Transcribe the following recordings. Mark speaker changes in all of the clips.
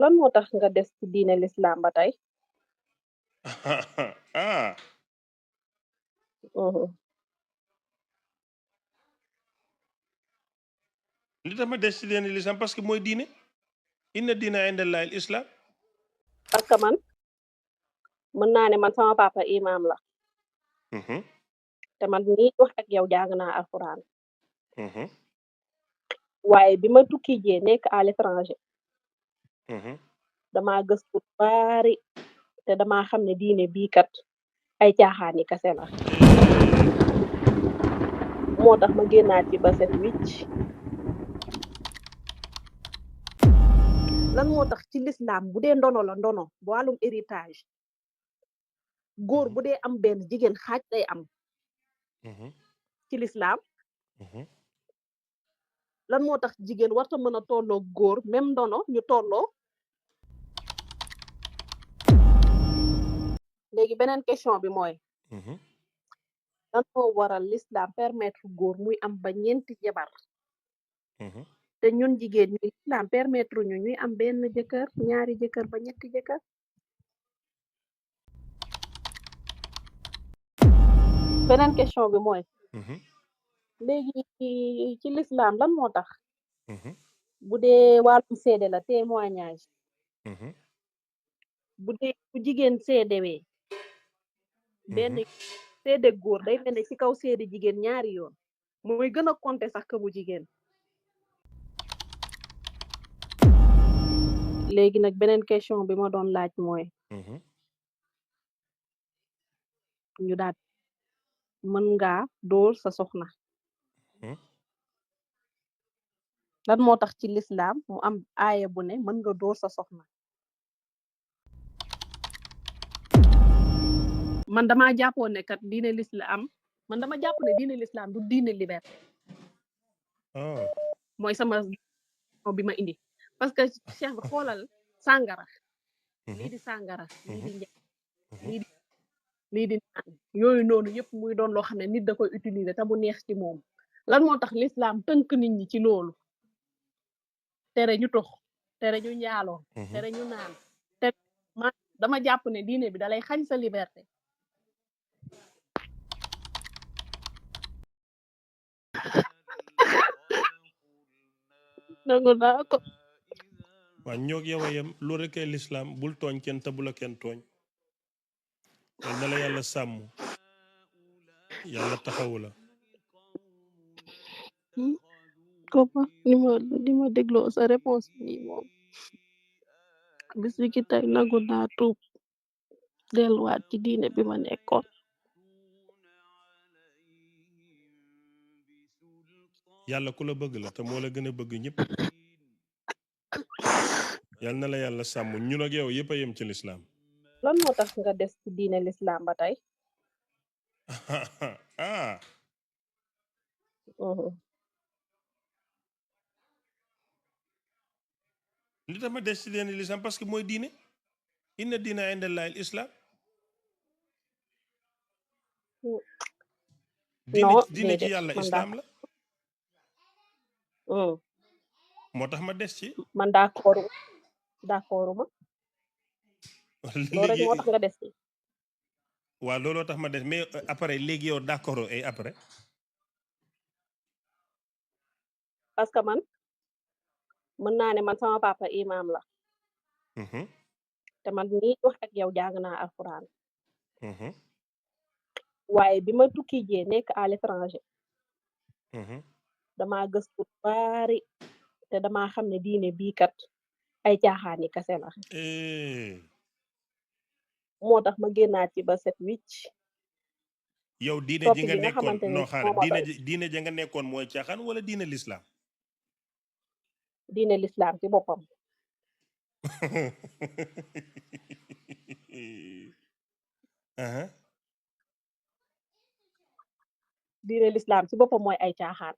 Speaker 1: lan moo tax nga des ci diine l'islam ba tey.
Speaker 2: ah
Speaker 1: Mhm.
Speaker 2: li tax ma des ci leen lislam parce que mooy diine inna diina indallahi al islam.
Speaker 1: parce que man mën naa ne man sama papa imam la
Speaker 2: Mhm,
Speaker 1: te man nii wax ak yow jàng naa alxuraan
Speaker 2: mhm,
Speaker 1: waaye bi ma tukki jee nekk à l'étranger
Speaker 2: mhm.
Speaker 1: damaa gëstu lu bari te damaa xam ne diine bii kat ay caaxaani kase la moo tax ma génnaat ci ba set wicc lan moo tax ci l'islam bu dee ndono la ndono wàllum héritage góor bu dee am benn jigéen xaaj day am
Speaker 2: Mhm,
Speaker 1: ci l'islam
Speaker 2: mhm.
Speaker 1: lan moo tax jigéen warta mën a tolloo góor même ndono ñu tolloo léegi beneen question bi mooy
Speaker 2: Mhm.
Speaker 1: lan moo waral l'islam permettre góor muy am ba ñeenti jabar
Speaker 2: Mhm.
Speaker 1: te ñun jigéen ñi l'islam permettre ñu ñuy am benn jëkkër ñaari jëkkër ba ñetti jëkkër beneen question bi mooy
Speaker 2: Mhm.
Speaker 1: léegi ci l'islam lan moo tax
Speaker 2: Mhm.
Speaker 1: bu dee wàllum seede la témoignage
Speaker 2: Mhm.
Speaker 1: bu dee bu jigéen seedewee benn
Speaker 2: Mhm.
Speaker 1: seede góor day mel ne ci kaw seede jigéen ñaari yoon mooy gën a compter sax que bu jigéen léegi nag beneen question bi ma doon laaj mooy
Speaker 2: Mhm.
Speaker 1: ñu daal mën ngaa dóor sa soxna
Speaker 2: Mhm.
Speaker 1: lan moo tax ci l'islam mu am aaya bu ne mën nga dóor sa soxna man damaa jàppoon ne kat diine l'islam man dama jàpp ne diine l'islam du diine liberté
Speaker 2: Oh.
Speaker 1: mooy sama bi ma indi parce que cheikh bi xoolal sàngara
Speaker 2: Mhm.
Speaker 1: lii di sàngara lii di njaay
Speaker 2: Mhm.
Speaker 1: lii di lii di naan yooyu noonu yëpp muy doon loo xam ne nit da koy utiliser te mu neex ci moom lan moo tax l'islam tënk nit ñi ci loolu tere ñu tux tere ñu njaaloo
Speaker 2: Mhm.
Speaker 1: tere ñu naan te man dama jàpp ne diine bi dalay xañ sa liberté nangu naa ko
Speaker 2: waa ñoog yow a yem lu rekkee lislaam bul tooñ kenn te bu la kenn tooñ yal na la yàlla sàmm yàlla taxawu la.
Speaker 1: comme ni ma dégloo sa réponse bi moom bis bi ki tey nangu naa tuub delluwaat ci diine bi ma nekkoon
Speaker 2: yàlla ku la bëgg la te moo la gën a bëgg ñëpp yal na la yàlla sàmm ñun ak yow yëpp a yem ci lislaam.
Speaker 1: lan moo tax nga des ci diine l'islam ba tey
Speaker 2: ah li tax ma des ci leen lislaam parce que mooy diine inna diina indallahi al islam. diine
Speaker 1: non
Speaker 2: diine ci
Speaker 1: déedéet
Speaker 2: yàlla
Speaker 1: man
Speaker 2: islam la moo tax ma des ci.
Speaker 1: man d'accordu ma loolu rek moo tax
Speaker 2: léegi
Speaker 1: nga des ci
Speaker 2: waaw looloo tax ma des mais après léegi yow d'accord ay après.
Speaker 1: parce que man mën naa ne man sama papa imam la
Speaker 2: Mhm.
Speaker 1: te man nii wax ak yow jàng naa alxuraan
Speaker 2: Mhm.
Speaker 1: waaye bi ma tukki jee nekk à l'étranger
Speaker 2: Mhm.
Speaker 1: damaa gëstu lu bari te damaa xam ne diine bii kat ay caaxaani kase la
Speaker 2: Eh,
Speaker 1: moo tax ma génnaat ci ba set wicc
Speaker 2: yow diine
Speaker 1: topp
Speaker 2: ji nga
Speaker 1: li nga
Speaker 2: nekkoon
Speaker 1: xamante ne
Speaker 2: non xaaral
Speaker 1: moo ma doy
Speaker 2: diine ja nga nekkoon mooy caaxaan wala diine lislaam.
Speaker 1: diine l'islam ci boppam
Speaker 2: Aha.
Speaker 1: diine l'islam ci boppam mooy ay caaxaan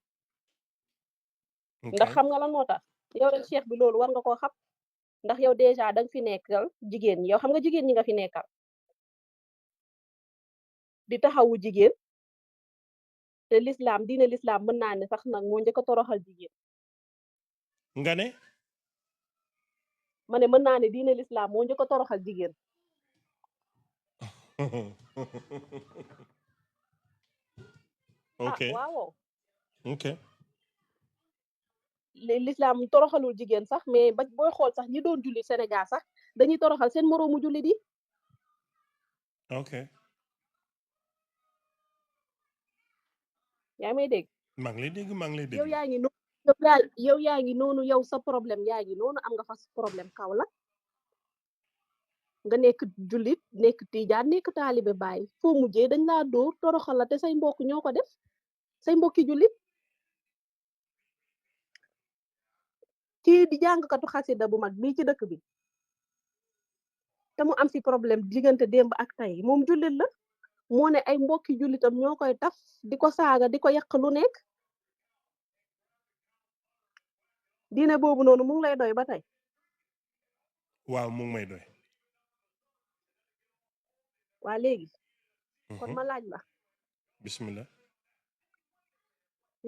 Speaker 2: ok
Speaker 1: ndax xam nga lan moo tax yow rek cheikh bi loolu war nga koo xam ndax yow déjà danga fi nekkal jigéen ñi yow xam nga jigéen ñi nga fi nekkal di taxawu jigéen te l'islam diine l'islam mën naa ne sax nag moo njëkk a toroxal jigéen
Speaker 2: nga ne
Speaker 1: ma ne mën naa ne diine l'islam moo njëkk a toroxal jigéen.
Speaker 2: ok
Speaker 1: waaw
Speaker 2: ok
Speaker 1: l'islam toroxalul jigéen sax mais ba booy xool sax ñi doon julli Sénégal sax dañuy toroxal seen moroomu jullit yi.
Speaker 2: ok
Speaker 1: yaa may dégg.
Speaker 2: maa ngi lay dégg maa ngi lay
Speaker 1: yow
Speaker 2: dégg.
Speaker 1: yaa ngi noonu yow yaa ngi noonu yow sa problème yaa ngi noonu am nga fa problème kaw la nga nekk jullit nekk tiijaan nekk taalibe bàyyi foo mujjee dañ laa dóor toroxal la te say mbokk ñoo ko def say mbokki jullit kii di jàngkatu xasida bu mag bii ci dëkk bi te mu am si problème diggante démb ak tey moom jullit la moo ne ay mbokki jullitam ñoo koy taf di ko saaga di ko yàq lu nekk diine boobu noonu mu ngi lay doy ba tey.
Speaker 2: waaw mu ngi may doy.
Speaker 1: waa léegi kon ma laaj la
Speaker 2: bismillah.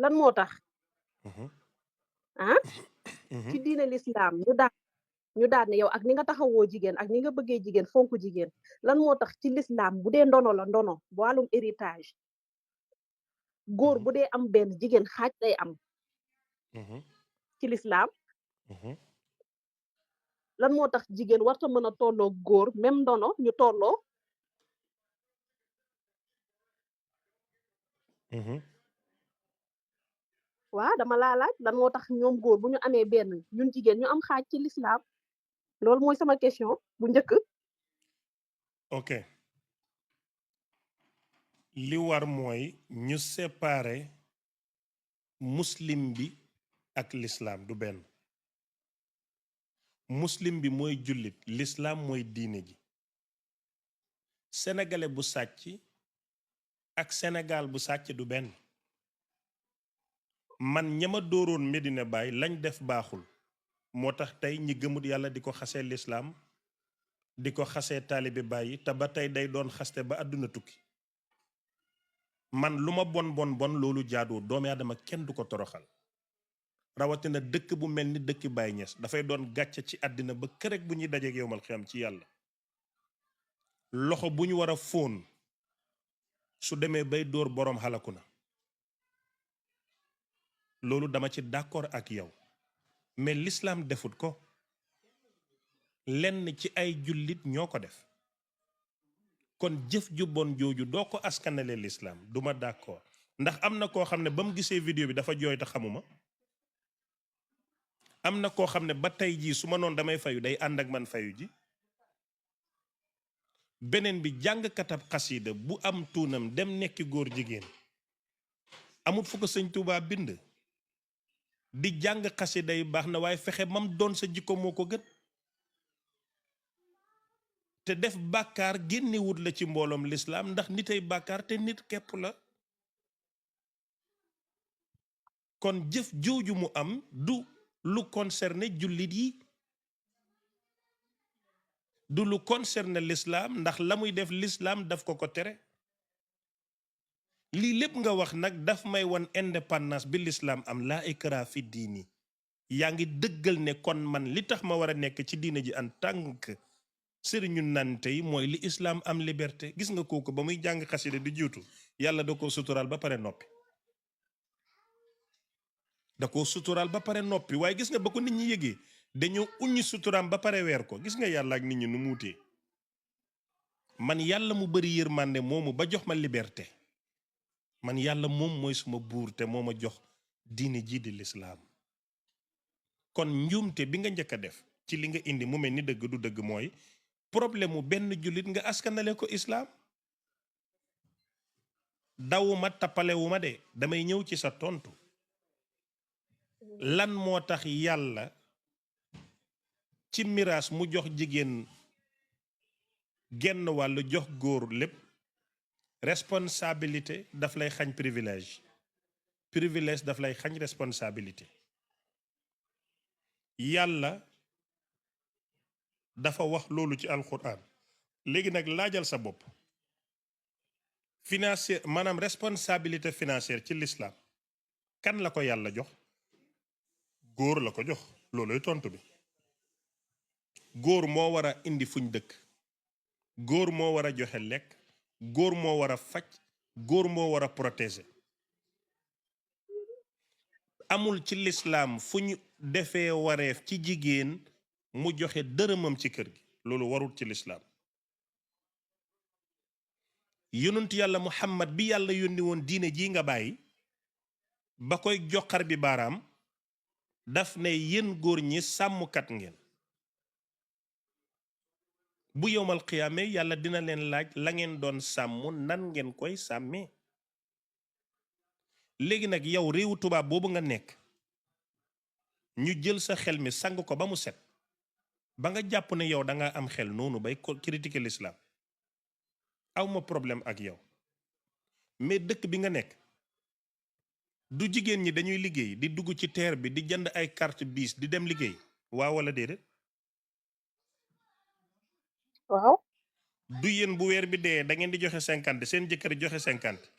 Speaker 1: lan moo tax ci diine l'islam ñu daal ne yow ak ni nga taxawoo jigéen ak ni nga bëggee jigéen fonk jigéen lan moo tax ci l'islam bu dee ndono la ndono wàllum héritage góor bu dee am benn jigéen xaaj day am ci l'islam lan moo tax jigéen warta mën a tolloo góor même ndono ñu tolloo. waaw dama laa laaj lan moo tax ñoom góor bu ñu amee benn ñun jigéen ñu am xaaj ci l'islam loolu mooy sama question bu njëkk.
Speaker 2: ok li war mooy ñu séparer muslim bi ak l'islam du benn. muslim bi mooy jullit l'islam mooy diine ji. sénégalais bu sàcc ak Sénégal bu sàcc du benn. man ñama dooroon Medina Baye lañ def baaxul moo tax tey ñi gëmut yàlla di ko xasee lislaam di ko xasee taalibe Baye te ba tey day doon xaste ba àdduna tukki man lu ma bon loolu jaadu doomi aadama kenn du ko toroxal rawatina dëkk bu mel ni dëkk Baye Niass dafay doon gàcce ci àddina ba kërek bu ñuy dajeek yowmal xiyam ci yàlla loxo bu ñu war a fóon su demee bay dóor boroom xalaku na loolu dama ci d'accord ak yow mais l'islam defut ko lenn ci ay jullit ñoo ko def kon jëf ju bon jooju doo ko askanale l'islam duma d'accord ndax am na koo xam ne ba mu gisee vidéo bi dafa jooy te xamuma am na koo xam ne ba tey jii su ma noon damay fayu day ànd ak man fayu ji beneen bi jàngkatab xasiida bu am tuunam dem nekki góor jigéen amut fu ko sëñ Tuubaa bind di jàng xasida yi baax na waaye fexe mam doon sa jikko moo ko gën te def bàkkaar génnewut la ci mbooloom lislaam ndax nitay bàkkaar te nit képp la kon jëf jooju mu am du lu concerné jullit yi du lu concerné lislaam ndax la muy def lislaam daf ko ko tere lii lépp nga wax nag daf may won indépendance bi l'islam am laa ikra fi diini yaa ngi dëggal ne kon man li tax ma war a nekk ci diine ji en tant que sëriñu nante yi mooy li islam am liberté gis nga kooku ba muy jàng xasida di jiitu yàlla da ko suturaal ba pare noppi waaye gis nga ba ko nit ñi yëgee dañoo uññi suturaam ba pare weer ko gis nga yàlla ak nit ñi nu muutee man yàlla mu bari yërmande moomu ba jox ma liberté man yàlla moom mooy suma buur te moo ma jox diine jii di lislaam kon njuumte bi nga njëkk a def ci li nga indi mu mel ni dëgg du dëgg mooy problème mu benn jullit nga askanale ko islaam dawuma tappalewuma de damay ñëw ci sa tontu lan moo tax yàlla ci miraas mu jox jigéen genn wàll jox góor lépp responsabilité daf lay xañ privilège daf lay xañ responsabilité yàlla dafa wax loolu ci alquran léegi nag laajal sa bopp financier maanaam responsabilité financière ci l'islam kan la ko yàlla jox góor la ko jox looluy tontu bi góor moo war a indi fuñ dëkk, góor moo war a joxe lekk, góor moo war a faj, góor moo war a protéger. amul ci lislaam fu ñu defee wareef ci jigéen mu joxe dërëmam ci kër gi, loolu warul ci lislaam. yonent yàlla muhammad bi yàlla yónni woon diine ji nga bàyyi, ba koy joxar bi baaraam daf ne yéen góor ñi sàmmkat ngeen. bu yowmal qiyaame yàlla dina leen laaj la ngeen doon sàmm nan ngeen koy sàmmee. léegi nag yow réewu tubaab boobu nga nekk, ñu jël sa xel mi sang ko ba mu set, ba nga jàpp ne yow da nga am xel noonu bay ko critiquer l'islam, awma problème ak yow. mais dëkk bi nga nekk du jigéen ñi dañuy liggéey di dugg ci terre bi di jënd ay carte bis di dem liggéey, waaw wala déedéet?
Speaker 1: waaw
Speaker 2: du yéen bu weer bi dee da ngeen di joxe 50 seen jëkkër joxe 50?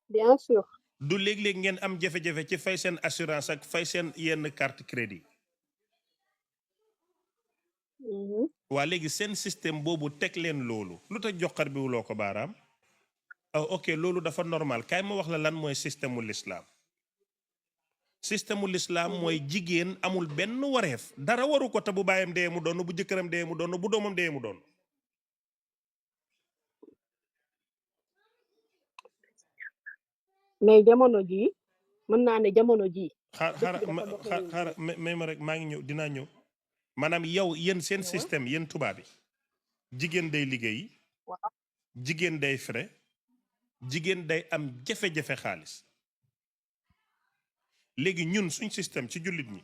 Speaker 1: bien sûr.
Speaker 2: du léeg-léeg ngeen am jafe-jafe ci fay seen assurance ak fay seen yenn carte crédit? waa léegi seen système boobu teg leen loolu, lu tax joxar bi wuloo ko baaraam? ok loolu dafa normal. kaay ma wax la lan mooy système mu l'islam. système mu l'islam mooy jigéen amul benn wareef, dara waru ko te bu baayam dee mu doon, bu jëkkëram dee mu doon, bu doomam dee mu doon.
Speaker 1: mais jamono jii mën naa ne jamono jii.
Speaker 2: xaar may ma rek, maa ngi ñëw, dinaa ñëw. maanaam yow yéen seen système yéen tubaab bi, jigéen day liggéey, jigéen day frais, jigéen day am jafe-jafe xaalis. léegi ñun suñ système ci jullit ñi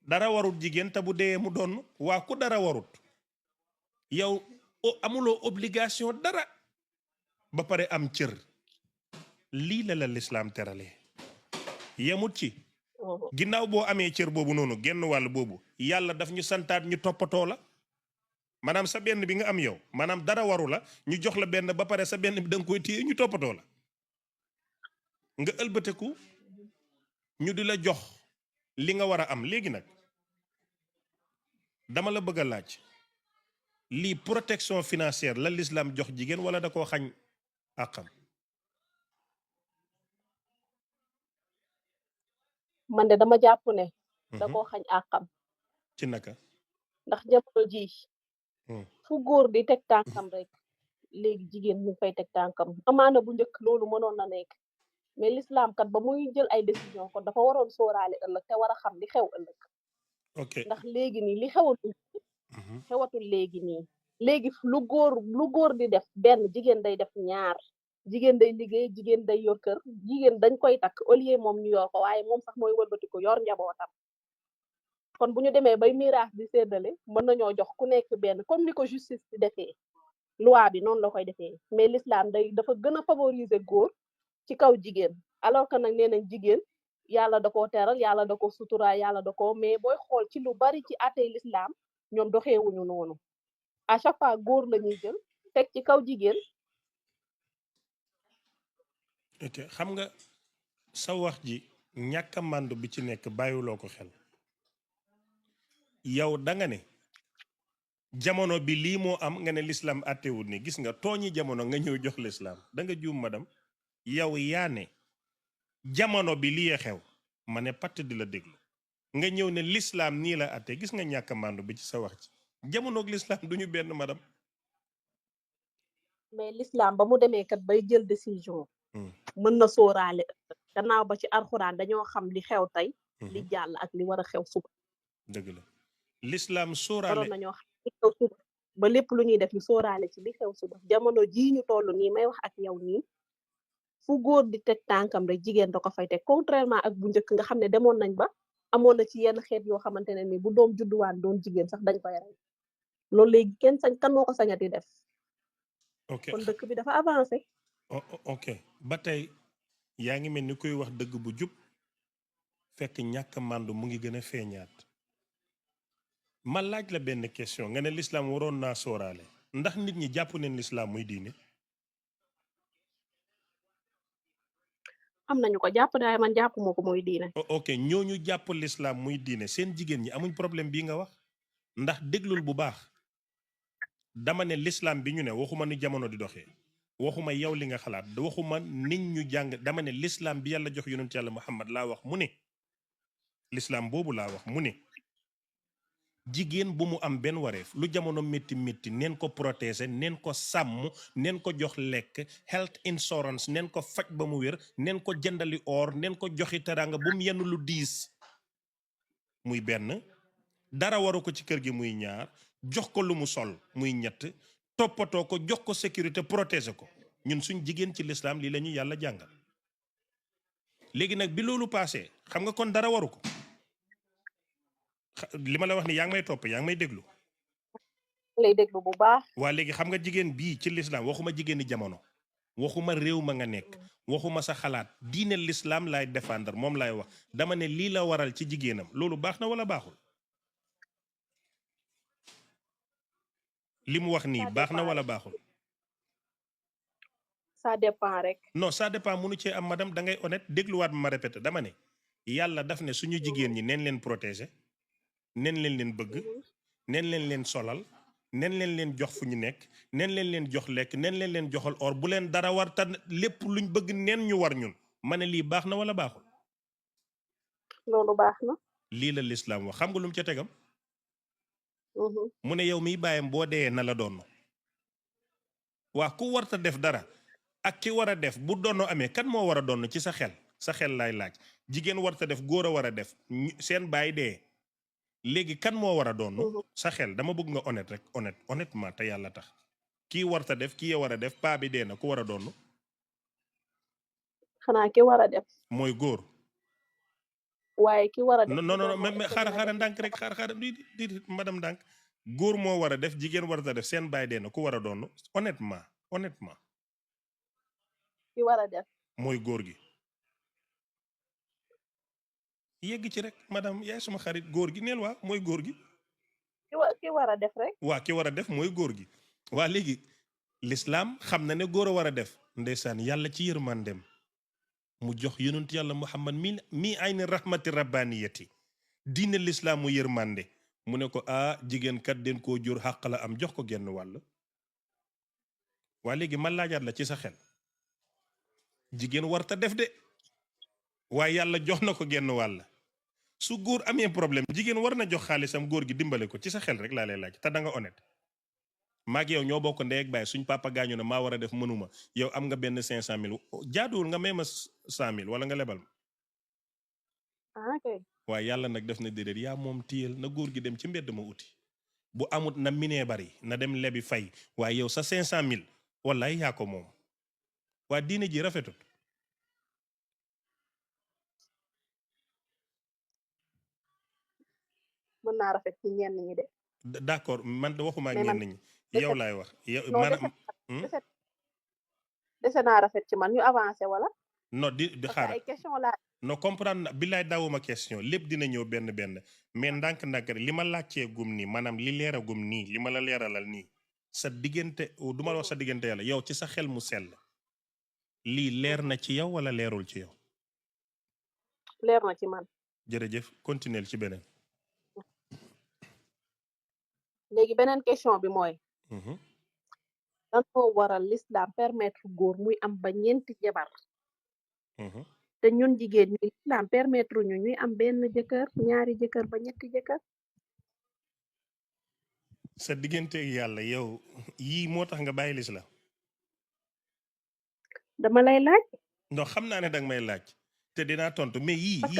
Speaker 2: dara warut jigéen te bu dee mu doon, waa ku dara warut yow amuloo obligation dara ba pare am cër. lii la lislaam teralee. yemut ci ginnaaw boo amee cër boobu noonu, genn wàll boobu yàlla daf ñu santaat ñu toppatoo la. maanaam sa benn bi nga am yow, maanaam dara waru la, ñu jox la benn ba pare sa benn bi da nga koy téye ñu toppatoo la. nga ëlbateku ñu di la jox li nga war a am. léegi nag dama la bëgg a laaj, lii protection financière la l'islam jox jigéen wala da koo xañ àqam?
Speaker 1: man de dama jàpp ne da koo xañ àqam.
Speaker 2: ci naka?
Speaker 1: ndax jamono ji fu góor di teg tànkam rek léegi jigéen mu fay teg tànkam. amaana bu njëkk loolu mënoon na nekk, mais l'islam kat ba muy jël ay décision kon dafa waroon sóoraale ëllëg te war a xam li xew ëllëg.
Speaker 2: ok
Speaker 1: ndax léegi nii li xewatul léegi nii. léegi lu góor di def benn, jigéen day def ñaar. jigéen day liggéey, jigéen day yor kër, jigéen dañ koy takk au lieu moom ñu yor ko, waaye moom sax mooy wëlbati ko yor njabootam. kon bu ñu demee bay miraas di séddale mën nañoo jox ku nekk benn, comme ni ko justice di defee, loi bi noonu la koy defee. mais l'islam dafa gën a favoriser góor ci kaw jigéen, alors que nag nee nañ jigéen yàlla da koo teral, yàlla da ko sutura, yàlla da ko, mais booy xool ci lu bari ci àttey l'islam ñoom doxeewuñu noonu. à chaque fois góor la ñuy jël teg ci kaw jigéen.
Speaker 2: ok xam nga sa wax ji ñàkk a màndu bi ci nekk bàyyiwuloo ko xel. yow da nga ne jamono bi lii moo am, nga ne l'islam àttewul ni. gis nga tooñi jamono nga ñëw jox l'islam, da nga juum madame. yow yaa ne jamono bi lii xew, ma ne patt di la déglu, nga ñëw ne l'islam nii la àtte. gis nga ñàkk a màndu bi ci sa wax ci jamono ak l'islam duñu benn madame.
Speaker 1: mais l'islam ba mu demee kat bay jël décision mën na sóoraale gannaaw ba ci alxuraan dañoo xam li xew tey, li jàll ak li war a xew suba.
Speaker 2: dëgg la l'islam sóoraale,
Speaker 1: waroon nañoo xam li xew suba ba lépp lu ñuy def ñu sóoraale ci li xew suba. jamono jii ñu toll nii may wax ak yow nii, fu góor di teg tànkam rek jigéen da ko fay teg, contrairement ak bu njëkk nga xam ne demoon nañ ba amoon na ci yenn xeet yoo xamante ne ni bu doom judduwaan doon jigéen sax dañ koy rey. loolu léegi kan moo ko sañati def.
Speaker 2: ok
Speaker 1: kon dëkk bi dafa avancé.
Speaker 2: ok ba tey yaa ngi mel ni koy wax dëgg bu jub, fekk ñàkk màndu mu ngi gën a feeñaat. ma laaj la benn question, nga ne l'islam waroon naa sóoraale. ndax nit ñi jàpp neen l'islam muy diine?
Speaker 1: am nañu ko jàpp daay man jàpp moo ko muy diine.
Speaker 2: ok ñooñu jàpp l'islam muy diine, seen jigéen ñi amuñ problème bii nga wax. ndax déglul bu baax dama ne l'islam bi ñu ne waxuma ni jamono di doxee waxuma yow li nga xalaat waxuma nit ñu jàng dama ne l'islam bi yàlla jox yonent yàlla Muhammad laa wax mu ne l'islam boobu laa wax mu ne jigéen bu mu am benn wareef lu jamono métti métti neen ko protéger neen ko sàmm neen ko jox lekk health insurance neen ko faj ba mu wér neen ko jëndali or neen ko joxi teraanga bu mu yenn lu diis muy benn dara waru ko ci kër gi muy ñaar jox ko lu mu sol muy ñett toppatoo ko jox ko sécurité protéger ko ñun suñ jigéen ci l'islam lii la ñu yàlla jàngal léegi nag bi loolu passé xam nga kon dara waru ko li ma la wax ni yaa ngi may topp yaa ngi may déglu
Speaker 1: lay déglu bu baax.
Speaker 2: waa léegi xam nga jigéen bii ci l'islam waxuma jigéeni jamono waxuma réew ma nga nekk waxuma sa xalaat diine l'islam laay défendre moom laay wax dama ne lii la waral ci jigéenam loolu baax na wala baaxul li mu wax nii baax na wala baaxul
Speaker 1: ça dépend rek.
Speaker 2: non ça dépend mënu cee am madame da ngay honnête dégluwaat ma répété dama ne yàlla daf ne suñu jigéen ñi neen leen protéger neen leen bëgg neen leen solal neen leen jox fu ñu nekk neen leen jox lekk neen leen joxal or bu leen dara war ta lépp luñ bëgg neen ñu war ñun ma ne lii baax na wala baaxul
Speaker 1: loolu baax na.
Speaker 2: lii la l'islam wax xam nga lu mu ca tegam mu ne yow miy bàyyam boo dee na la doon waa ku warta def dara ak ki war a def bu doonno amee kan moo war a doon ci sa xel laay laaj jigéen warta def góor a war a def seen baay dee léegi kan moo war a doon sa xel dama bëgg nga honnête rek honnêtement te yàlla tax kii warta def kii war a def paa bi dee na ku war a doon
Speaker 1: xanaa ki war a def
Speaker 2: mooy góor
Speaker 1: waaye ki war a def
Speaker 2: non mais xaara ndànk rek xaara di madame ndànk góor moo war a def jigéen warta def seen baay dee na ku war a doon honnêtement
Speaker 1: ki war a def
Speaker 2: mooy góor gi yegg ci rek madame yaay suma xarit góor gi neel waa mooy góor gi
Speaker 1: ki war a def rek
Speaker 2: waa ki war a def mooy góor gi waa léegi l'islam xam na ne góor a war a def ndeysaan yàlla ci yërmandem mu jox yonent yàlla muhammad mi ayni rahmati rabbaniyati diine l'islam mu yërmande mu ne ko jigéen kat den koo jur xàq la am jox ko genn wàll waa léegi ma laajaat la ci sa xel jigéen warta def de waaye yàlla jox na ko genn wàll su góor amee problème jigéen war na jox xaalisam góor gi dimbale ko ci sa xel rek laa lay laaj te da nga honnête maag yow ñoo bokk ndey ak baay suñ papa gaañu na maa war a def mënuma yow am nga benn 500,000 jaaduwul nga may ma 100,000 wala nga lebal ma
Speaker 1: kay
Speaker 2: waaye yàlla nag def na déedéet yaa moom téyel na góor gi dem ci mbedd ma uti bu amut na minee bari na dem lebi fay waaye yow sa 500,000 wallaay yaa ko moom waa diine ji rafetut
Speaker 1: mën naa rafet ci ñenn ñi de
Speaker 2: d'accord man waxuma ak ñenn ñi yow laay wax yow
Speaker 1: dese naa rafet ci man ñu avancé wala
Speaker 2: non di xaar
Speaker 1: ay question la
Speaker 2: non comprendre na billaay daawuma question lépp dina ñëw benn mais ndànk li ma laajtee gum nii maanaam li leera gum nii li ma la leeralal nii sa diggante du ma wax sa diggante yàlla yow ci sa xel mu sell lii leer na ci yow wala leerul ci yow
Speaker 1: leer na ci man
Speaker 2: jërëjëf continuer ci beneen
Speaker 1: léegi beneen question bi mooy lan moo waral l'islam permettre góor muy am ba ñeenti jabar te ñun jigéen ñi l'islam permettre ñu ñuy am benn jëkkër ñaari jëkkër ba ñetti jëkkër
Speaker 2: sa digganteeg yàlla yow yii moo tax nga bàyyi l'islam
Speaker 1: dama lay laaj
Speaker 2: ndax xam naa ne danga may laaj te dinaa tontu mais yii
Speaker 1: parce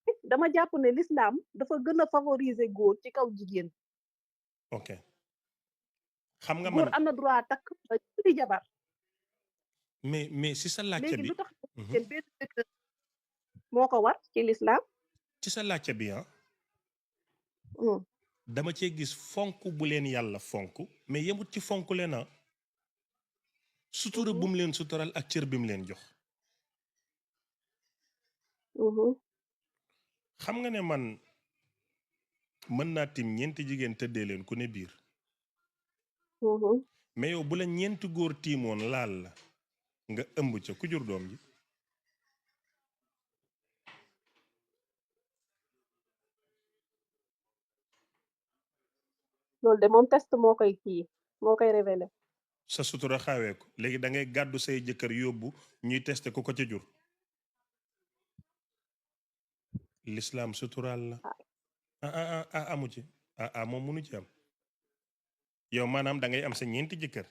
Speaker 1: que dama jàpp ne l'islam dafa gën a favoriser góor ci kaw jigéen
Speaker 2: ok xam nga
Speaker 1: góor am na droit takk ba ñetti jabar
Speaker 2: mais si sa laajte
Speaker 1: léegi
Speaker 2: bi
Speaker 1: lu tax jigéen benn jëkkër moo ko war ci l'islam
Speaker 2: ci sa laajte bi dama cee gis fonk bu leen yàlla fonk mais yemut ci fonk leen sutura bu mu leen sutural ak cër bi mu leen jox xam nga ne man mën naa tim ñeenti jigéen tëddee leen ku ne biir mais yow bu la ñeenti góor tiimoon laal la nga ëmb ca ku jur doom ji
Speaker 1: loolu de moom test moo koy kii moo koy révélé.
Speaker 2: sa sutura xawee ko léegi da ngay gàddu say jëkkër yóbbu ñuy testé ku ko ca jur. l'islam suturaal la amu ci moom munu ci am yow maanaam da ngay am sa ñeenti jëkkër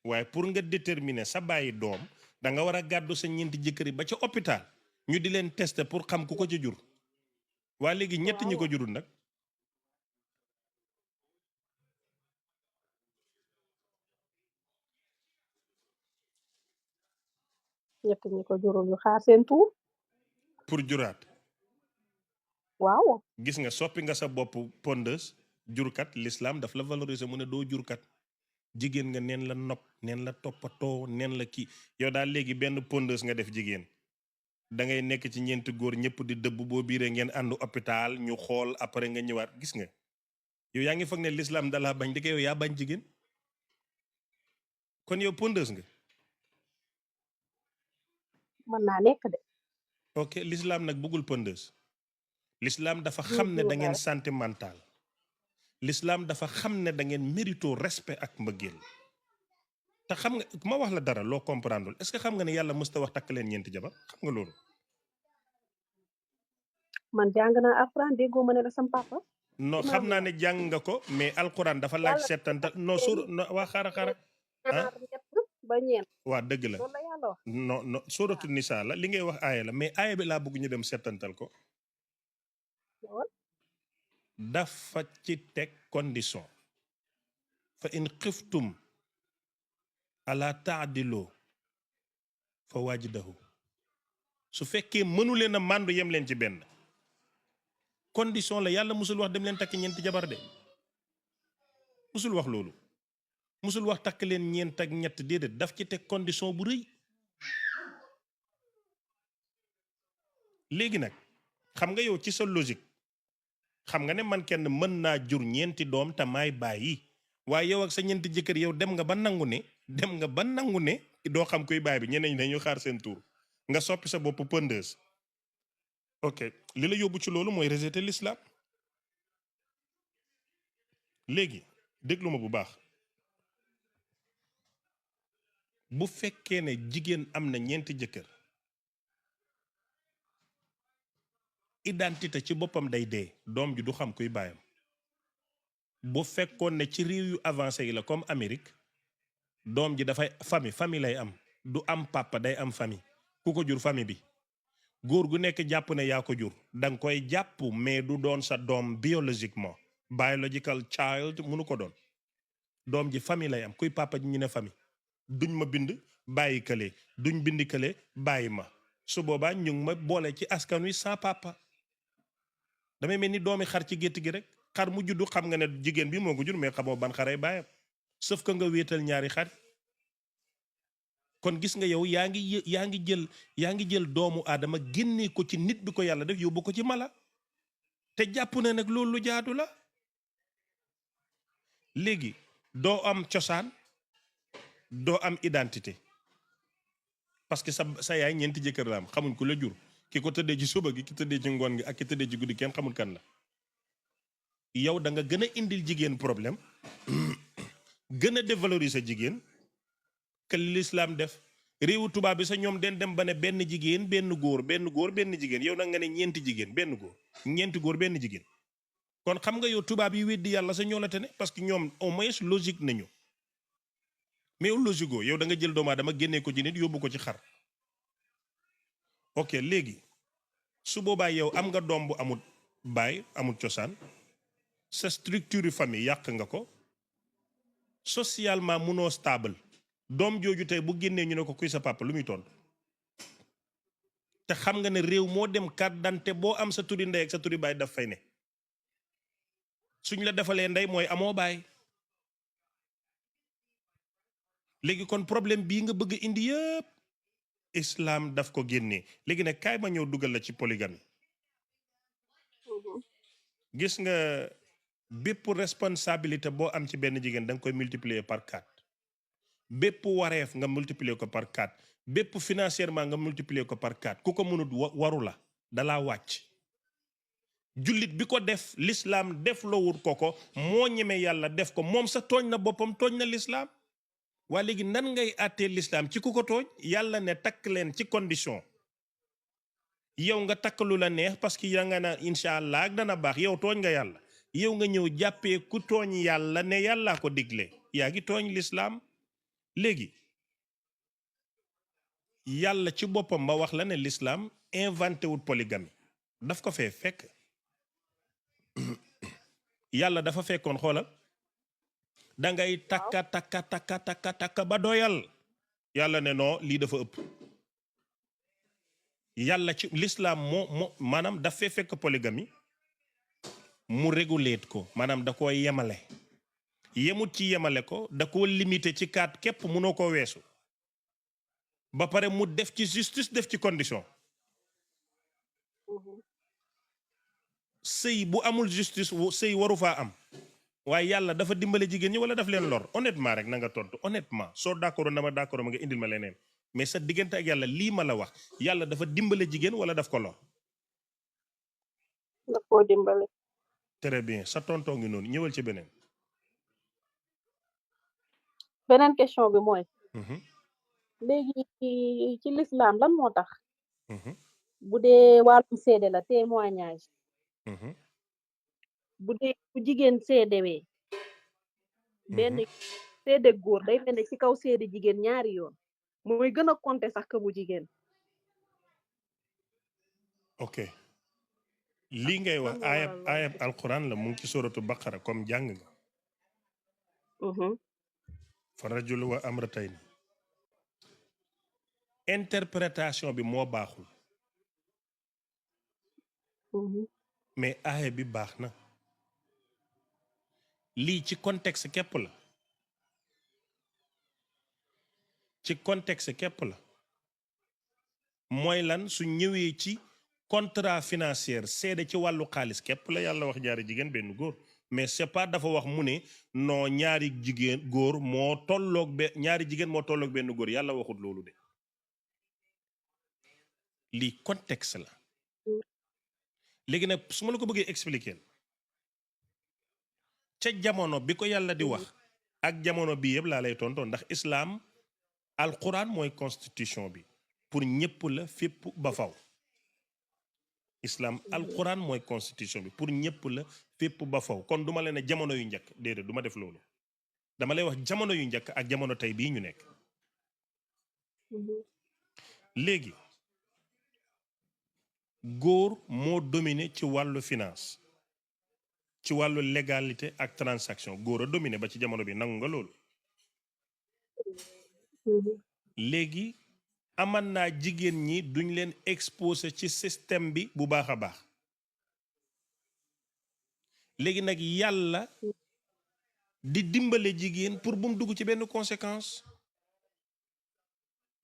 Speaker 2: waaye pour nga déterminer sa bàyyi doom da nga war a gàddu sa ñeenti jëkkër yi ba ca hôpital ñu di leen tester pour xam ku ko ca jur. waa léegi ñett ñi ko jurul nag.
Speaker 1: ñett ñi ko jurul yu xaar seen tuur.
Speaker 2: pour juraat.
Speaker 1: waaw.
Speaker 2: gis nga soppi nga sa bopp pondeuse jurkat l'islam daf la valoriser mu ne doo jurkat jigéen nga neen la nopp neen la toppatoo neen la kii yow daal léegi benn pondeuse nga def jigéen da ngay nekk ci ñeenti góor ñëpp di dëbb boo biiree ngeen àndu hôpital ñu xool après nga ñëwaat gis nga yow yaa ngi foog ne l'islam dalaa bañ di ko yow yaa bañ jigéen kon yow pondeuse nga.
Speaker 1: mën naa nekk de.
Speaker 2: ok l'islam nag bëggul pondeuse. l'islam dafa xam ne da ngeen sentimental. l'islam dafa xam ne da ngeen mérito respect ak mbëggeel te xam nga ma wax la dara loo comprendre est-ce que xam nga ne yàlla mësta wax takk leen ñeenti jabar xam nga loolu.
Speaker 1: man jàng naa alxuraan déggoo ma ne la sam papa.
Speaker 2: non xam naa ne jàng nga ko mais alxuraan dafa laaj settantal non sur waa xara
Speaker 1: ba ñeent.
Speaker 2: waa dëgg la
Speaker 1: loolu la yàlla wax.
Speaker 2: non suratu nisa la li ngay wax aaya la mais aaya bi laa bëgg ñu dem settantal ko. dafa ci teg condition fa in xiftum ala taadilu fa waajidahu su fekkee mënu leen a màndu yem leen ci benn condition la yàlla musul wax dem leen takk ñeenti jabar de musul wax loolu musul wax takk leen ñeent ak ñett déedéet daf ci teg condition bu rëy léegi nag xam nga yow ci sa logique xam nga ne man kenn mën naa jur ñeenti doom te maay bàyyi waaye yow ak sa ñeenti jëkkër yow dem nga ba nangu ne doo xam kuy baay bi ñeneen ñi dañu xaar seen tour nga soppi sa bopp pondeuse ok li la yóbbu ci loolu mooy rejeter l'islam léegi déglu ma bu baax bu fekkee ne jigéen am na ñeenti jëkkër identité ci boppam day dee doom ji du xam kuy baayam bu fekkoon ne ci réew yu avancé yi la comme Amérique doom ji dafay famille lay am du am papa day am famille ku ko jur famille bi góor gu nekk jàpp ne yaa ko jur danga koy jàpp mais du doon sa doom biologiquement biological child mënu ko doon doom ji famille lay am kuy papa ji ñu ne famille duñ ma bind bàyyi kële duñ bindi kële bàyyi ma su boobaa ñu ngi ma boole ci askan wi sans papa damay mel ni doomi xar ci gétt gi rek xar mu juddu xam nga ne jigéen bi moo ko jur mais xamoo ban xaray bàyyam sauf que nga wéetal ñaari xar kon gis nga yow yaa ngi jël doomu aadama génnee ko ci nit bi ko yàlla def yóbbu ko ci mala te jàpp na nag loolu lu jaadu la léegi doo am cosaan doo am identité parce que sa yaay ñeenti jëkkër la am xamuñ ku la jur ki ko tëddee ci suba gi ki tëddee ci ngoon gi ak ki tëddee ci guddi kenn xamul kan la yow da nga gën a indil jigéen problème gën a dévaloriser jigéen que l'islam def réewu tubaab bi sa ñoom den dem ba ne benn jigéen benn góor benn jigéen yow nag nga ne ñeenti jigéen ñeenti góor benn jigéen kon xam nga yow tubaab yi weddi yàlla sa ñoo la tane parce que ñoom au moins logique nañu mais yow logique yow da nga jël doomu aadama génnee ko ci nit yóbbu ko ci xar ok léegi su boobaa yow am nga doom bu amul baay amul cosaan sa structure famille yàq nga ko socialement munoo stable doom jooju tey bu génnee ñu ne ko kuy sa papa lu muy tontu te xam nga ne réew moo dem carte d'identité boo am sa turi ndey ak sa turi baay daf fay ne suñ la defalee ndey mooy amoo baay léegi kon problème bii nga bëgg indi yëpp islam daf ko génnee léegi nag kaay ma ñëw dugal la ci polygamie gis nga bépp responsabilité boo am ci benn jigéen da nga koy multiplier par 4 bépp wareef nga multiplier ko par 4 bépp financièrement nga multiplier ko par 4 ku ko mënut waru la dalaa wàcc jullit bi ko def l'islam def lowul ko moo ñeme yàlla def ko moom sa tooñ na boppam tooñ na l'islam. waa léegi nan ngay àttee l'islam ci ku ko tooñ yàlla ne takk leen ci condition yow nga takk lu la neex parce que yaa nga naan incha allah ak dana baax yow tooñ nga yàlla yow nga ñëw jàppee ku tooñ yàlla ne yàllaa ko digle yaa ngi tooñ l'islam. léegi yàlla ci boppam ba wax la ne l'islam inventé wul polygamie daf ko fee fekk yàlla dafa fekkoon xoolal dangay takka ba doyal yàlla ne non lii dafa ëpp yàlla ci l'islam moo maanaam daf fee fekk polygamie mu réguler ko maanaam da koo yemale yemut ci yemale ko da koo limité ci kaat képp mënoo ko weesu ba pare mu def ci justice def ci condition sëy bu amul justice sëy waru faa am waaye yàlla dafa dimbale jigéen ñi wala daf leen lor honnêtement rek na nga tontu honnêtement soo d'accord na ma d'accord ma nga indil ma leneen mais sa diggante ak yàlla lii ma la wax yàlla dafa dimbale jigéen wala daf ko lor.
Speaker 1: daf koo dimbale.
Speaker 2: très bien sa tontoo ngi noonu ñëwal ci beneen.
Speaker 1: beneen question bi mooy. léegi ci l'islam lan moo tax. bu dee wàllum seede la témoignage. bu dee bu jigéen seedewee. benn seede góor day mel ne ci kaw seede jigéen ñaari yoon. mooy gën a compter sax que bu jigéen.
Speaker 2: ok lii ngay wax ayab alquran la mu ngi ci suratu baqara comme jàng nga. fa rajul wa amratayni interprétation bi moo baaxul. mais aaya bi baax na lii ci contexte képp la ci contexte képp la mooy lan su ñëwee ci contrat financier seede ci wàllu xaalis képp la yàlla wax ñaari jigéen benn góor mais c'est pas dafa wax mu ne non ñaari jigéen góor moo tolloog ñaari jigéen moo tolloog benn góor yàlla waxut loolu de lii contexte la léegi nag su ma la ko bëggee expliquer ca jamono bi ko yàlla di wax ak jamono bi yëpp laa lay tontoon ndax islam alquran mooy constitution bi pour ñëpp la fépp ba faw islam alquran mooy constitution bi pour ñëpp la fépp ba faw kon duma leen ne jamono yu njëkk déedéet duma def loolu dama lay wax jamono yu njëkk ak jamono tey bii ñu nekk léegi góor moo dominé ci wàllu finance ci wàllu légalité ak transaction góor a dominé ba ci jamono bi nangu nga loolu léegi aman naa jigéen ñi duñ leen exposé ci système bi bu baax a baax léegi nag yàlla di dimbale jigéen pour bu mu dugg ci benn conséquence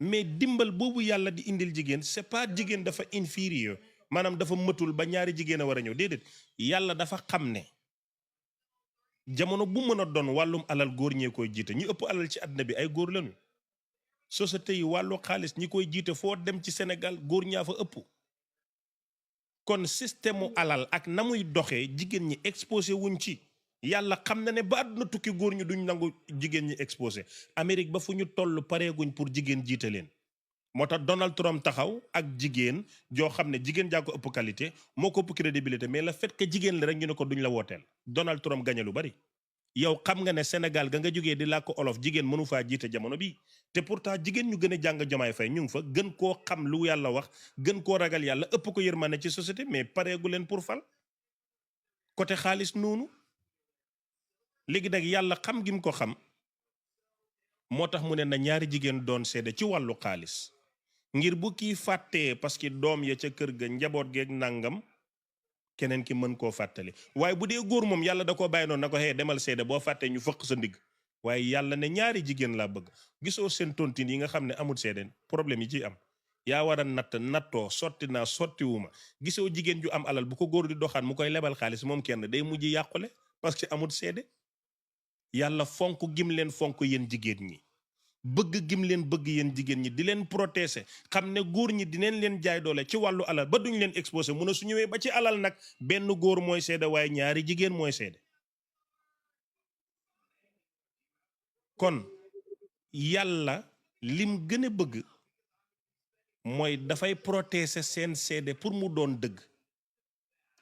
Speaker 2: mais dimbal boobu yàlla di indil jigéen c'est pas jigéen dafa inférieur maanaam dafa mëtul ba ñaari jigéen a war a ñëw déedéet yàlla dafa xam ne jamono bu mën a doon wàllum alal góor ñee koy jiite ñu ëpp alal ci àddina bi ay góor lañu société yi wàllu xaalis ñi koy jiite foo dem ci Sénégal góor ñaa fa ëpp kon système mu alal ak na muy doxee jigéen ñi exposé wuñ ci yàlla xam na ne ba àdduna tukki góor ñu duñ nangu jigéen ñi exposé Amérique ba fu ñu toll pareeguñ pour jigéen jiite leen moo tax Donald Trump taxaw ak jigéen joo xam ne jigéen jaa ko ëpp qualité moo ko ëpp crédibilité mais le fait que jigéen la rek ñu ne ko duñ la wooteel Donald Trump gañe lu bari yow xam nga ne Sénégal ga nga jógee di làkk olof jigéen mënu faa jiite jamono bi te pourtant jigéen ñu gën a jàng Jomaay Fay ñu ngi fa gën koo xam lu yàlla wax gën koo ragal yàlla ëpp ko yërmande ci société mais pareegu leen pour fal côté xaalis noonu léegi nag yàlla xam gi mu ko xam moo tax mu ne na ñaari jigéen doon seede ci wàllu xaalis ngir bu kii fàttee parce que doom ya ca kër ga njaboot geeg nangam keneen ki mën koo fàttali waaye bu dee góor moom yàlla da koo bàyyi noonu na ko xëy demal seede boo fàttee ñu fëq sa ndigg waaye yàlla ne ñaari jigéen laa bëgg gisoo seen tontine yi nga xam ne amul seede problème yi ciy am yaa war a nattoo sotti naa sottiwuma gisoo jigéen ju am alal bu ko góor di doxaan mu koy lebal xaalis moom kenn day mujj yàqule parce que amul seede yàlla fonk gim leen fonk yéen jigéen ñi bëgg gim leen bëgg yéen jigéen ñi di leen protéger xam ne góor ñi dineen leen jaay doole ci wàllu alal ba duñ leen exposé mu ne su ñëwee ba ci alal nag benn góor mooy seede waaye ñaari jigéen mooy seede kon yàlla lim gën a bëgg mooy dafay protéger seen seede pour mu doon dëgg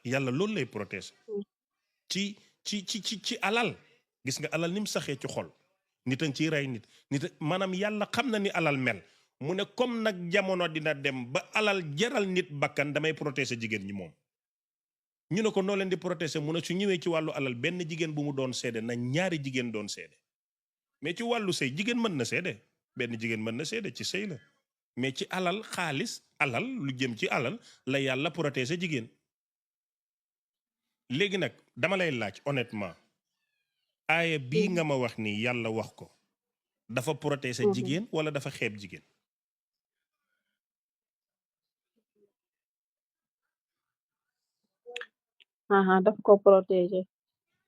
Speaker 2: yàlla loolu lay protéger ci alal gis nga alal ni mu saxee ci xol nit a ngi ciy rey nit maanaam yàlla xam na ni alal mel mu ne comme nag jamono dina dem ba alal jaral nit bakkan damay protéger jigéen ñi moom ñu ne ko noo leen di protéger mu ne su ñëwee ci wàllu alal benn jigéen bu mu doon seede na ñaari jigéen doon seede mais ci wàllu sëy jigéen mën na seede benn jigéen mën na seede ci sëy la mais ci alal xaalis alal lu jëm ci alal la yàlla protéger jigéen léegi nag dama lay laaj honnêtement aaya bii nga ma wax ni yàlla wax ko dafa protéger jigéen wala dafa xeeb jigéen
Speaker 1: daf ko protéger.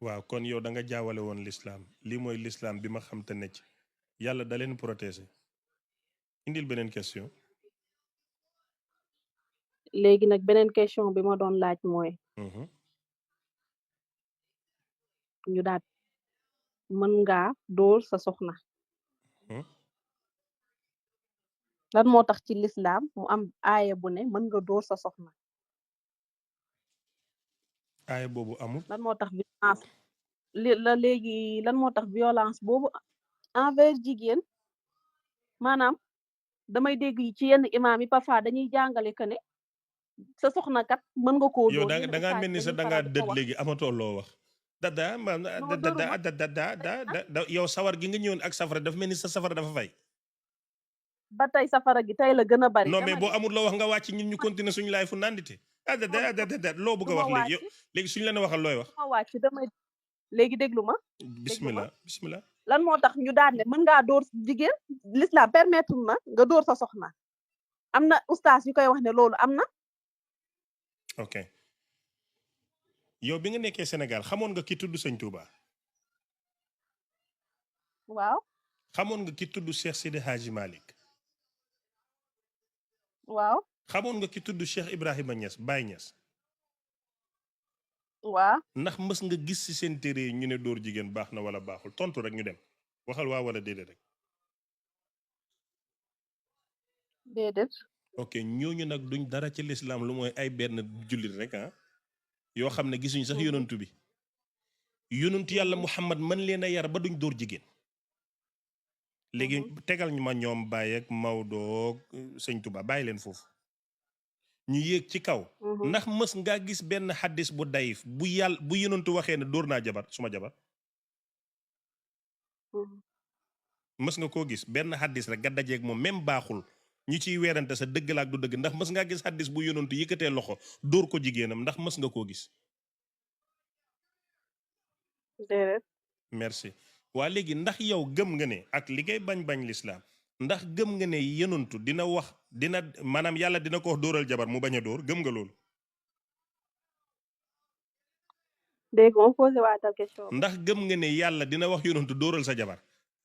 Speaker 2: waaw kon yow da nga jaawale woon l'islam lii mooy l'islam bi ma xam te ne ci yàlla da leen protéger indil beneen question
Speaker 1: léegi nag beneen question bi ma doon laaj mooy ñu daat mën ngaa dóor sa soxna lan moo tax ci l'islam mu am aaya bu ne mën nga dóor sa soxna
Speaker 2: aaya boobu amul
Speaker 1: lan moo tax violence léegi lan moo tax violence boobu envers jigéen maanaam damay dégg ci yenn imaam yi parfois dañuy jàngale que ne sa soxna kat mën nga koo
Speaker 2: yow
Speaker 1: dóor
Speaker 2: da ngaa mel ni sa da ngaa dët léegi amatoo loo wax da yow sawar gi nga ñëwoon ak safara dafa mel ni sa safara dafa fay
Speaker 1: ba tey safara gi tey la gën a bari
Speaker 2: non mais boo amul loo wax nga wàcc ñun ñu continuer suñu laay fu nandite loo bëgg a wax léegi yow léegi suñu leen waxal looy wax
Speaker 1: ma wàcc damay léegi déglu ma
Speaker 2: bismillah
Speaker 1: lan moo tax ñu daan ne mën ngaa dóor jigéen l'islam permettre na nga dóor sa soxna am na ustaas yu koy wax ne loolu am na
Speaker 2: ok yow bi nga nekkee Sénégal xamoon nga ki tudd Sëñ Touba
Speaker 1: waaw
Speaker 2: xamoon nga ki tudd Cheikh Sidi Hadji Malick
Speaker 1: waaw
Speaker 2: xamoon nga ki tudd Cheikh Ibrahima Niass Baye Niass
Speaker 1: waaw
Speaker 2: ndax mës nga gis ci seen téere yi ñu ne dóor jigéen baax na wala baaxul tontu rek ñu dem waxal waa wala déedéet rek
Speaker 1: déedéet
Speaker 2: ok ñooñu nag duñ dara ci lislaam lu mooy ay benn jullit rek yoo xam ne gisuñ sax yonantu bi yonantu yàlla Muhammad mën leen a yar ba duñ dóor jigéen léegi tegal ñu ma ñoom Baye ak Maodo Sëñ Tuba bàyyi leen foofu ñu yéeg ci kaw ndax mës ngaa gis benn xaddis bu dayif bu yonantu waxee ne dóor naa jabar suma jabar mës nga koo gis benn xaddis rek nga dajeeg moom même baaxul ñu ciy weerante sa dëgg la ak du dëgg ndax mës ngaa gis xaddis bu yonantu yëkkatee loxo dóor ko jigéenam ndax mës nga koo gis
Speaker 1: déedéet
Speaker 2: merci waa léegi ndax yow gëm nga ne ak li ngay bañ lislaam ndax gëm nga ne yonantu dina wax dina maanaam yàlla dina ko wax dóoral jabar mu bañ a dóor gëm nga loolu
Speaker 1: dégg moom posé waatal question
Speaker 2: ndax gëm nga ne yàlla dina wax yonantu dóoral sa jabar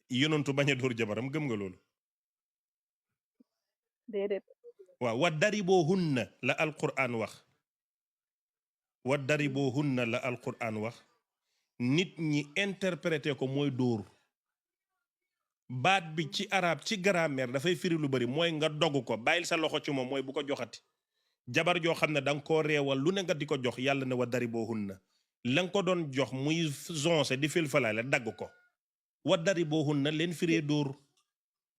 Speaker 2: yonantu bañ a dóor jabaram gëm nga loolu
Speaker 1: déedéet
Speaker 2: waaw wa dariboohunna la alquran wax wa dariboohunna la alquran wax nit ñi interprété ko mooy dóor baat bi ci arab ci grammaire dafay firi lu bari mooy nga dogg ko bàyyil sa loxo ci moom mooy bu ko joxati jabar joo xam ne da nga koo reewal lu ne nga di ko jox yàlla ne wa dariboohunna la nga ko doon jox muy zonse di filfalaale dagg ko wa dariboohunna leen firee dóor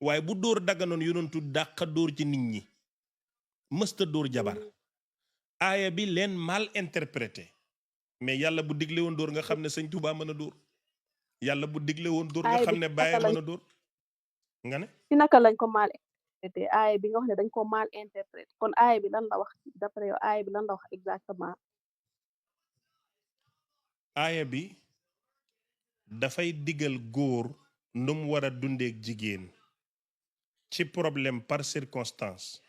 Speaker 2: waaye bu dóor dagganoon yonentu dàqa dóor ci nit ñi mësta dóor jabar aaya bi leen mal interprété mais yàlla bu digle woon dóor nga xam ne sëñ Tuubaa mën a dóor yàlla bu digle woon dóor nga xam ne Baye mën a dóor nga ne
Speaker 1: ci naka lañ ko mal interprété aaya bi nga wax ne dañ ko mal interprété kon aaya bi lan la wax d'après yow aaya bi lan la wax exactement
Speaker 2: aaya bi dafay digal góor nu mu war a dundeek jigéen ci problème par circonstance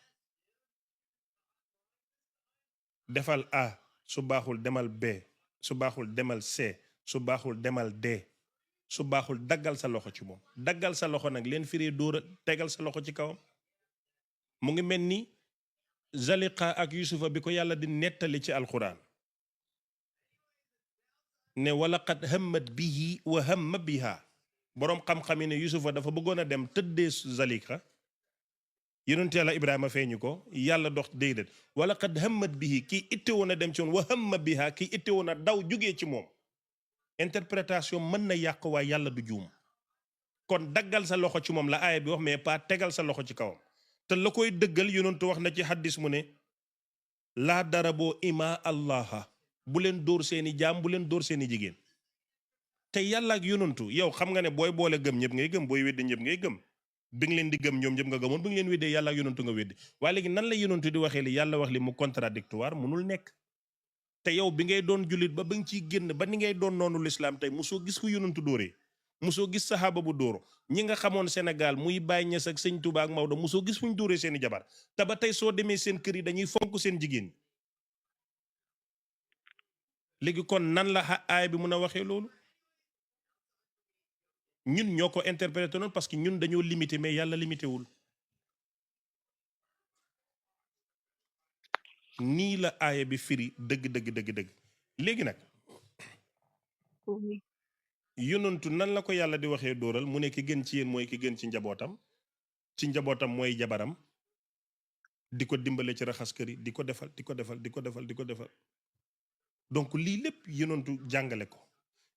Speaker 2: defal A su baaxul demal B su baaxul demal C su baaxul demal D su baaxul daggal sa loxo ci moom. daggal sa loxo nag leen firee dóora tegal sa loxo ci kawam. mu ngi mel ni Zaliqa ak Yusufa bi ko yàlla di nettali ci alquran ne walaqad hammat bihi wa hamma biha. boroom xam-xam yi ne Yusufa dafa bëggoon a dem tëddee Zaliqa, yonent yàlla Ibrahima feeñu ko, yàlla dox déedéet walaqad hammat bihi kii itte woon a dem ci woon wa hamma biha kii itte woon a daw jugee ci moom. interprétation mën na yàq waaye yàlla du juum. kon daggal sa loxo ci moom la aaya bi wax mais pas tegal sa loxo ci kawam. te la koy dëggal yonentu wax na ci xaddis mu ne laa daraboo ima allaha bu leen dóor seeni jaam bu leen dóor seeni jigéen. te yàlla ak yonentu yow xam nga ne booy boole gëm ñëpp ngay gëm, booy weddi ñëpp ngay gëm. bi nga leen di gëm ñoom ñëpp nga gëmoon, bi nga leen weddee yàlla ak yonentu nga weddi. waaye léegi nan la yonentu di waxee li yàlla wax li mu contradictoire munul nekk. te yow bi ngay doon jullit ba nga ciy génn ba ni ngay doon noonu lislaam tey musoo gis ku yonentu dóoree, musoo gis saxaaba bu dóoro. ñi nga xamoon Sénégal muy Baye Niass ak sëñ Touba ak Maodo musoo gis fu ñu dóoree seeni jabar. te ba tey soo demee seen kër yi dañuy fonk seen jigéen. léegi kon nan la aay bi mun a waxee loolu. ñun ñoo ko interprété noonu parce que ñun dañoo limité mais yàlla limité wul. nii la aaya bi firi dëgg. léegi nag yonentu nan la ko yàlla di waxee dóoral mu ne ki gën ci yéen mooy ki gën ci njabootam mooy jabaram, di ko dimbale ci raxas kër yi di ko defal. donc lii lépp yonentu jàngale ko,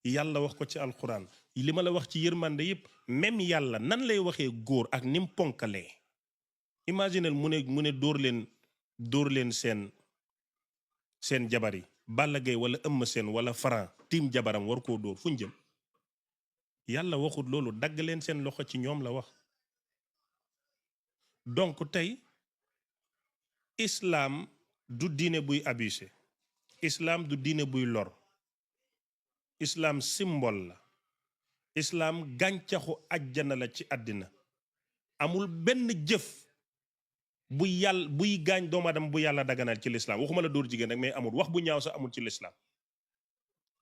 Speaker 2: yàlla wax ko ci alquran. li ma la wax ci yërmande yëpp même yàlla nan lay waxee góor ak ni mu ponkalee. imaginel mu ne dóor leen seen jabar yi. Balla Gaye wala Eumeu Sène wala Franc tiim jabaram war koo dóor fu ñu jëm. yàlla waxut loolu, dagg leen seen loxo ci ñoom la wax. donc tey islam du diine buy abusé, islam du diine buy lor, islam symbole la, islam gàncaxu àjjana la ci àddina. amul benn jëf buy gaañ doomu aadama bu yàlla daganal ci l'islam. waxuma la dóor jigéen rek mais amul wax bu ñaaw sax amul ci l'islam.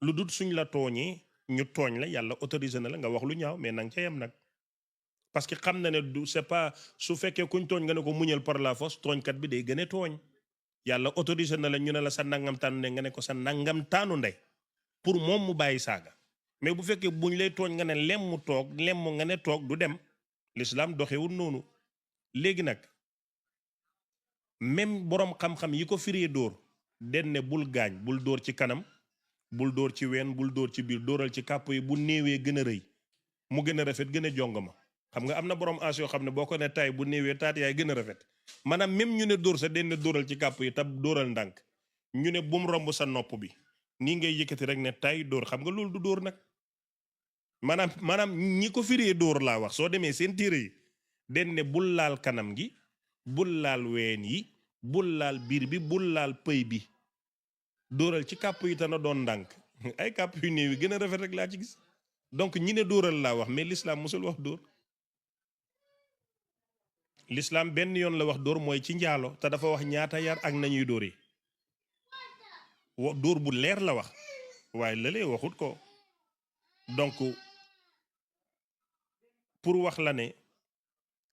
Speaker 2: lu dul suñ la tooñee ñu tooñ la yàlla autorisé na la nga wax lu ñaaw mais nang ca yem nag. parce que xam na ne du c'est pas su fekkee kuñ tooñ nga ne ko muñal par la force, tooñkat bi day gën a tooñ. yàlla autorisé na la ñu ne la sa nangam taanu ne nga ne ko sa nangam taanu ndey pour moom mu bàyyi saaga. mais bu fekkee buñ lay tooñ nga ne lem mu toog lem mu nga ne toog du dem. l'islam doxewul noonu. léegi nag même borom xam-xam yi ko firee dóor den ne bul gaañ, bul dóor ci kanam, bul dóor ci ween, bul dóor ci biir, dóoral ci kàpp yi bu néewee gën a rëy mu gën a rafet gën a jongama. xam nga am na borom as yoo xam ne boo ko ne tay bu néewee taat yaay gën a rafet. maanaam même ñu ne dóor sa den ne dóoral ci kàpp yi tab dóoral ndànk. ñu ne bum romb sa nopp bi nii ngay yëkkati rek ne tay dóor. xam nga loolu du dóor nag. maanaam ñi ko firee dóor laa wax soo demee seen téere yi den ne bul laal kanam gi, bul laal ween yi, bul laal biir bi, bul laal pëy bi, dóoral ci kàpp yi te na doon ndànk. ay kàpp yu néew yi gën a rafet rek laa ci gis. donc ñi ne dóoral laa wax mais l'islam musul wax dóor. l'islam benn yoon la wax dóor mooy ci njaalo te dafa wax ñaata yar ak nañuy dóoree. dóor bu leer la wax waaye lëlee waxut ko. donc pour wax la ne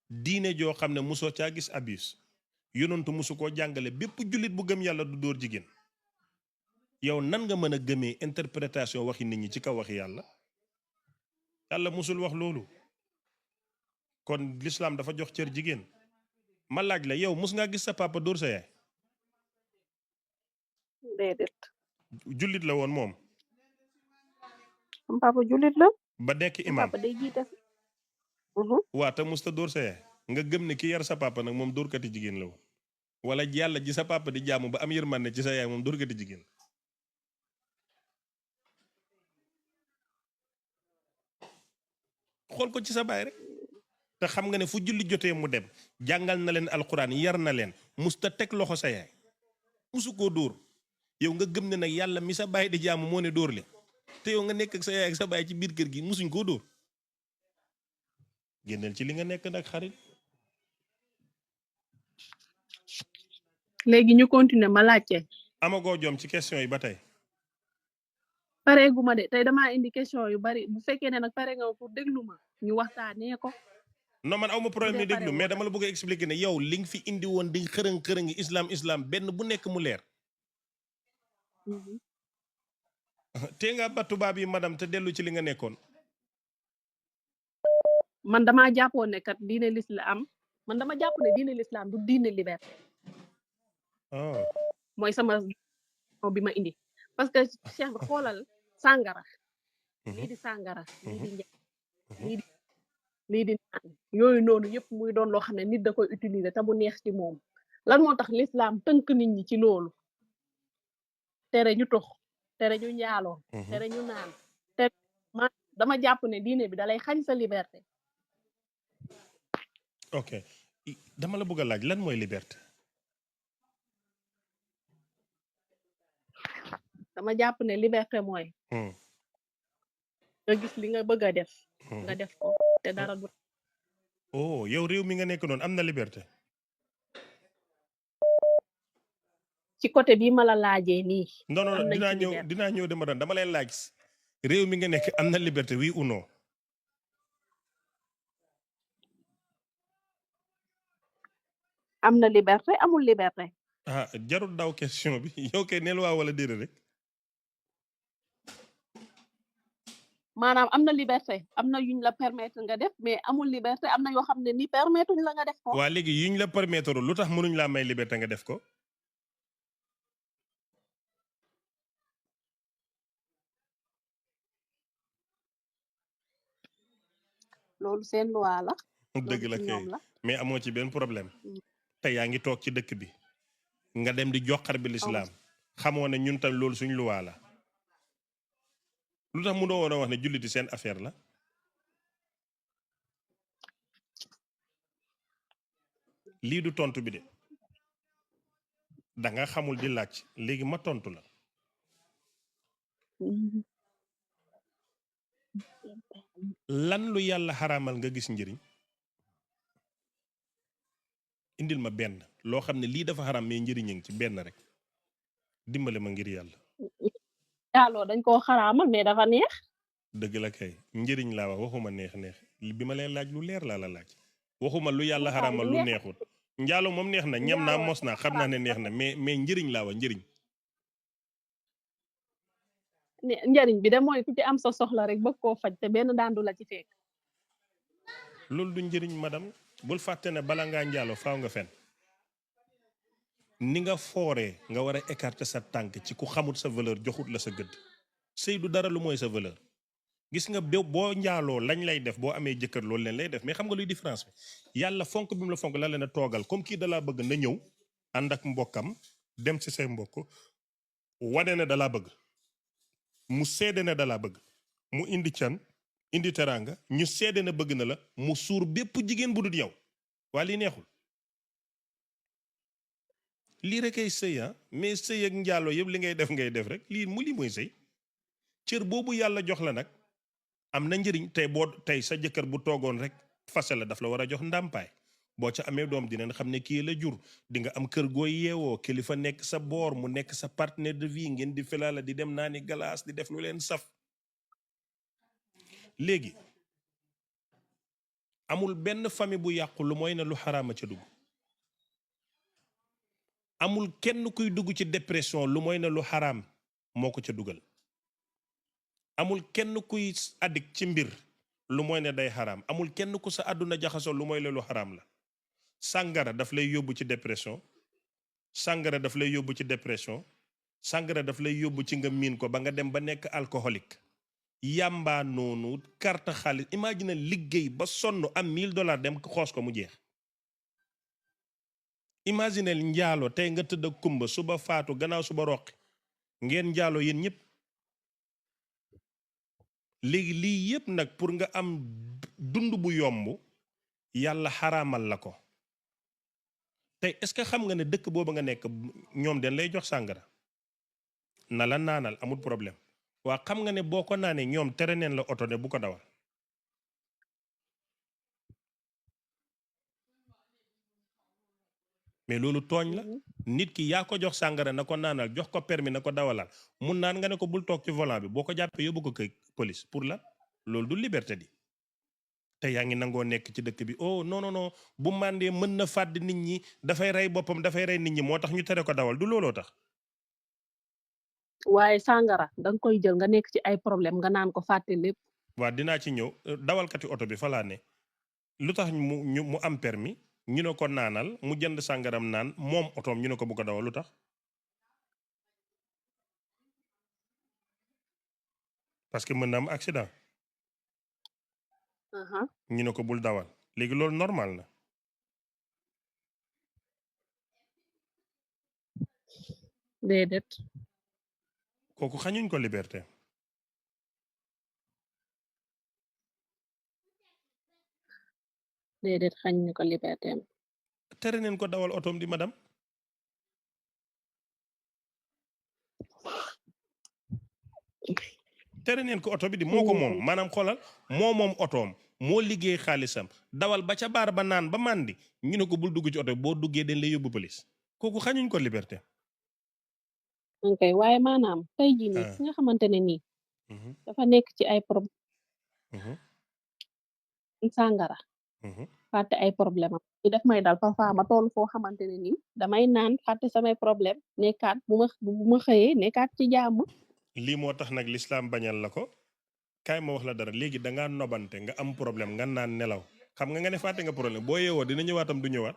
Speaker 2: diine joo xam ne musoo caa gis abus, yonentu musu koo jàngale. bépp jullit bu gëm yàlla du dóor jigéen. yow nan nga mën a gëmee interprétation waxi nit ñi ci kaw waxi yàlla. yàlla musul wax loolu. kon l'islam dafa jox cër jigéen. ma laaj la yow mus ngaa gis sa papa dóor sa yaay.
Speaker 1: déedéet.
Speaker 2: jullit la woon moom.
Speaker 1: sama papa jullit la.
Speaker 2: ba nekk imam
Speaker 1: papa day jiite.
Speaker 2: waa te musta dóor sa yaay. nga gëm ne ki yar sa papa nag moom dóorkati jigéen la woon. wala yàlla ji sa papa di jaamu ba am yërmande ci sa yaay moom dóorkati jigéen. xool ko ci sa baay rek. te xam nga ne fu julli jotee mu dem jàngal na leen alquran yar na leen musta teg loxo sa yaay musu koo dóor. yow nga gëm ne nag yàlla mi sa baay di jaamu moo ne dóor le te yow nga nekk ak sa yaay ak sa baay ci biir kër gi musuñ koo dóor. génneel ci li nga nekk nag xarit.
Speaker 1: léegi ñu continuer ma laajte.
Speaker 2: amagoo jom ci question yi ba tey.
Speaker 1: pareegu ma de tey damaa indi question yu bari bu fekkee ne nag pare nga pour déglu ma ñu waxtaanee ko
Speaker 2: non man awma
Speaker 1: bu
Speaker 2: problème
Speaker 1: dee
Speaker 2: ñu
Speaker 1: pare
Speaker 2: déglu
Speaker 1: woo
Speaker 2: mais
Speaker 1: nag
Speaker 2: dama la bëgg a expliquer ne yow li nga fi indi woon di xërëng islam benn bu nekk mu leer
Speaker 1: Mhm.
Speaker 2: te nga ba tubaab yi madame te dellu ci li nga nekkoon.
Speaker 1: man damaa jàppoon ne kat diine l'islam man dama jàpp ne diine l'islam du diine liberté
Speaker 2: oh.
Speaker 1: mooy sama bi ma indi parce que Cheikh bi xoolal sàngara lii di sàngara lii di njaay lii di lii di naan yooyu noonu yëpp muy doon loo xam ne nit da koy utiliser te mu neex ci moom lan moo tax l'islam tënk nit ñi ci loolu tere ñu tox tere ñu njaaloo tere ñu naan tere man dama jàpp ne diine bi dalay xañ sa liberté
Speaker 2: ok dama la bëgg a laaj lan mooy liberté.
Speaker 1: dama jàpp ne liberté mooy nga gis li nga bëgg a def nga def ko te dara du
Speaker 2: oh yow réew mi nga nekk noonu am na liberté.
Speaker 1: ci côté bii ma la laajee nii
Speaker 2: non non
Speaker 1: am nañ
Speaker 2: dinaa
Speaker 1: ci
Speaker 2: ñëw
Speaker 1: liberté
Speaker 2: dinaa ñëw dama doon dama lay laaj réew mi nga nekk am na liberté oui ou non.
Speaker 1: am na liberté amul liberté
Speaker 2: ah jarul daw question bi yow kay neel waa wala déedéet rek.
Speaker 1: maanaam am na liberté am na yuñ la permettre nga def mais amul liberté am na yoo xam ne ni permettre uñ la nga def ko
Speaker 2: waa léegi yuñ la permettre lu tax mënuñ laa may liberté nga def ko.
Speaker 1: loolu seen loi la
Speaker 2: dëgg la
Speaker 1: loolu ci
Speaker 2: kay
Speaker 1: ñoom la
Speaker 2: mais amoo ci benn problème te yaa ngi toog ci dëkk bi nga dem di joxar bi lislaam xamoo ne ñun tam loolu suñ luwaa la lu tax mu doo woon a wax ne julliti seen affaire la. lii du tontu bi de da nga xamul di laaj léegi ma tontu la. lan lu yàlla xaraamal nga gis njëriñ indil ma benn loo xam ne lii dafa xaraam mais njëriñ a ngi ci benn rek dimbale ma ngir yàlla.
Speaker 1: njaaloo dañ koo xaraamal mais dafa neex
Speaker 2: dëgg la kay njëriñ laa wax waxuma neex bi ma leen laaj lu leer laa la laaj waxuma lu yàlla xaraamal lu neexut njaalo moom neex na ñam naa mos naa xam naa ne neex na mais njëriñ laa wax njëriñ.
Speaker 1: njariñ bi de mooy ku ci am sa soxla rek bëgg koo faj te benn daandu la ci fekk
Speaker 2: loolu du njëriñ madame bul fàtte ne bala ngaa njaalo faaw nga fen ni nga fooree nga war a écarter sa tànk ci ku xamut sa valeur joxut la sa gëdd sëy du dara lu mooy sa valeur gis nga boo njaaloo lañ lay def boo amee jëkkër loolu leen lay def mais xam nga luy différence bi yàlla fonk bi mu la fonk la leen a toogal comme kii dalaa bëgg na ñëw ànd ak mbokkam dem ci say mbokk wane ne dalaa bëgg mu seede ne dalaa bëgg mu indi can indi teraanga ñu seede ne bëgg na la mu suur bépp jigéen bu dul yow waa lii neexul lii rek ay sëy mais sëy ak njaaloo yëpp li ngay def rek lii mooy sëy cër boobu yàlla jox la nag am na njëriñ tey sa jëkkër bu toogoon rek fase la daf la war a jox ndàmpaay boo ca amee doom dinañ xam ne kii la jur di nga am kër gooy yeewoo kilifa nekk sa boor mu nekk sa partenaire de vie ngeen di filala di dem naani galaas di def lu leen saf léegi amul benn famille bu yàqu lu mooy ne lu xaraama ca dugg amul kenn kuy dugg ci dépression lu mooy ne lu xaraam moo ko ca dugal amul kenn kuy addict ci mbir lu mooy ne day xaraam amul kenn ku sa àdduna jaxasoo lu mooy ne lu xaraam la sàngara daf lay yóbbu ci dépression sàngara daf lay yóbbu ci dépression sàngara daf lay yóbbu ci nga miin ko ba nga dem ba nekk alcoolique yàmbaa noonu carte xaalis imagine liggéey ba sonn am $1000 dem xoos ko mu jeex imagine njaalo tey nga tëdd ak kumba suba faatu gannaaw suba roqi ngeen njaalo yéen ñëpp léegi lii yëpp nag pour nga am dund bu yomb yàlla xaraamal la ko tey est-ce que xam nga ne dëkk boobu nga nekk ñoom den lay jox sàngara na la naanal amul problème waa xam nga ne boo ko naanee ñoom tere neen la oto ne bu ko dawal mais loolu tooñ la.
Speaker 1: Mhm.
Speaker 2: nit ki yaa ko jox sàngara na ko naanal jox ko permis na ko dawalal mun naan nga ne ko bul toog ci volant bi boo ko jàppee yóbbu ko kay police pour la loolu du liberté di te yaa ngi nangoo nekk ci dëkk bi oh non non non bu màndee mën na fàdd nit ñi dafay rey boppam dafay rey nit ñi moo tax ñu tere ko dawal du looloo tax.
Speaker 1: waaye sàngara danga koy jël nga nekk ci ay problème nga naan ko fàtte lépp.
Speaker 2: waa dinaa ci ñëw dawalkati oto bi fa laa ne lu tax mu am permis ñu ne ko naanal mu jënd sàngaram naan moom otoom ñu ne ko bu ko dawal lu tax parce que mën na am accident
Speaker 1: Aha.
Speaker 2: ñu ne ko bul dawal léegi loolu normal na.
Speaker 1: déedéet.
Speaker 2: kooku xañuñ ko liberté.
Speaker 1: déedéet xañ ñu ko liberté am.
Speaker 2: tere neen ko dawal otoom di madam tere neen ko oto bi di moo ko moom maanaam xoolal moo moom otoom moo liggéey xaalisam dawal ba ca baar ba naan ba màndi ñu ne ko bul dugg ci oto bi boo duggee dañ lay yóbbu police kooku xañuñ ko liberté.
Speaker 1: ok waaye maanaam tey jii nii ki nga xamante ne nii dafa nekk ci ay problème sàngara fàtte ay problème am ci def may dal parfois ma toll foo xamante ne nii damay naan fàtte samay problème nekkaat bu ma xëyee nekkaat ci jàmm.
Speaker 2: lii moo tax nag lislaam bañal la ko kaay ma wax la dara léegi da ngaa nobante nga am problème nga naan nelaw xam nga ne fàtte nga problème boo yeewoo dina ñëwaatam du ñëwaat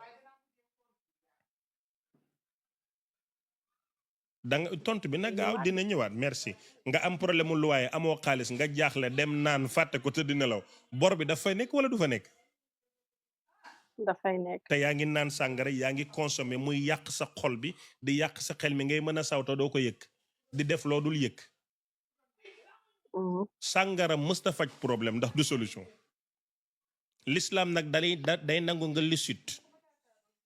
Speaker 2: da nga tontu bi nag gaaw dina ñëwaat merci nga am problème mu luwaaye amoo xaalis nga jaaxle dem naan fàtte ko tëdd nelaw bor bi daf fay nekk wala du fa nekk.
Speaker 1: dafay nekk
Speaker 2: te yaa ngi naan sàngara yaa ngi consommé muy yàq sa xol bi di yàq sa xel mi ngay mën a sawta doo ko yëg di def loo dul yëg. sàngara mësta faj problème ndax du solution. l'islam nag day nangu nga lisut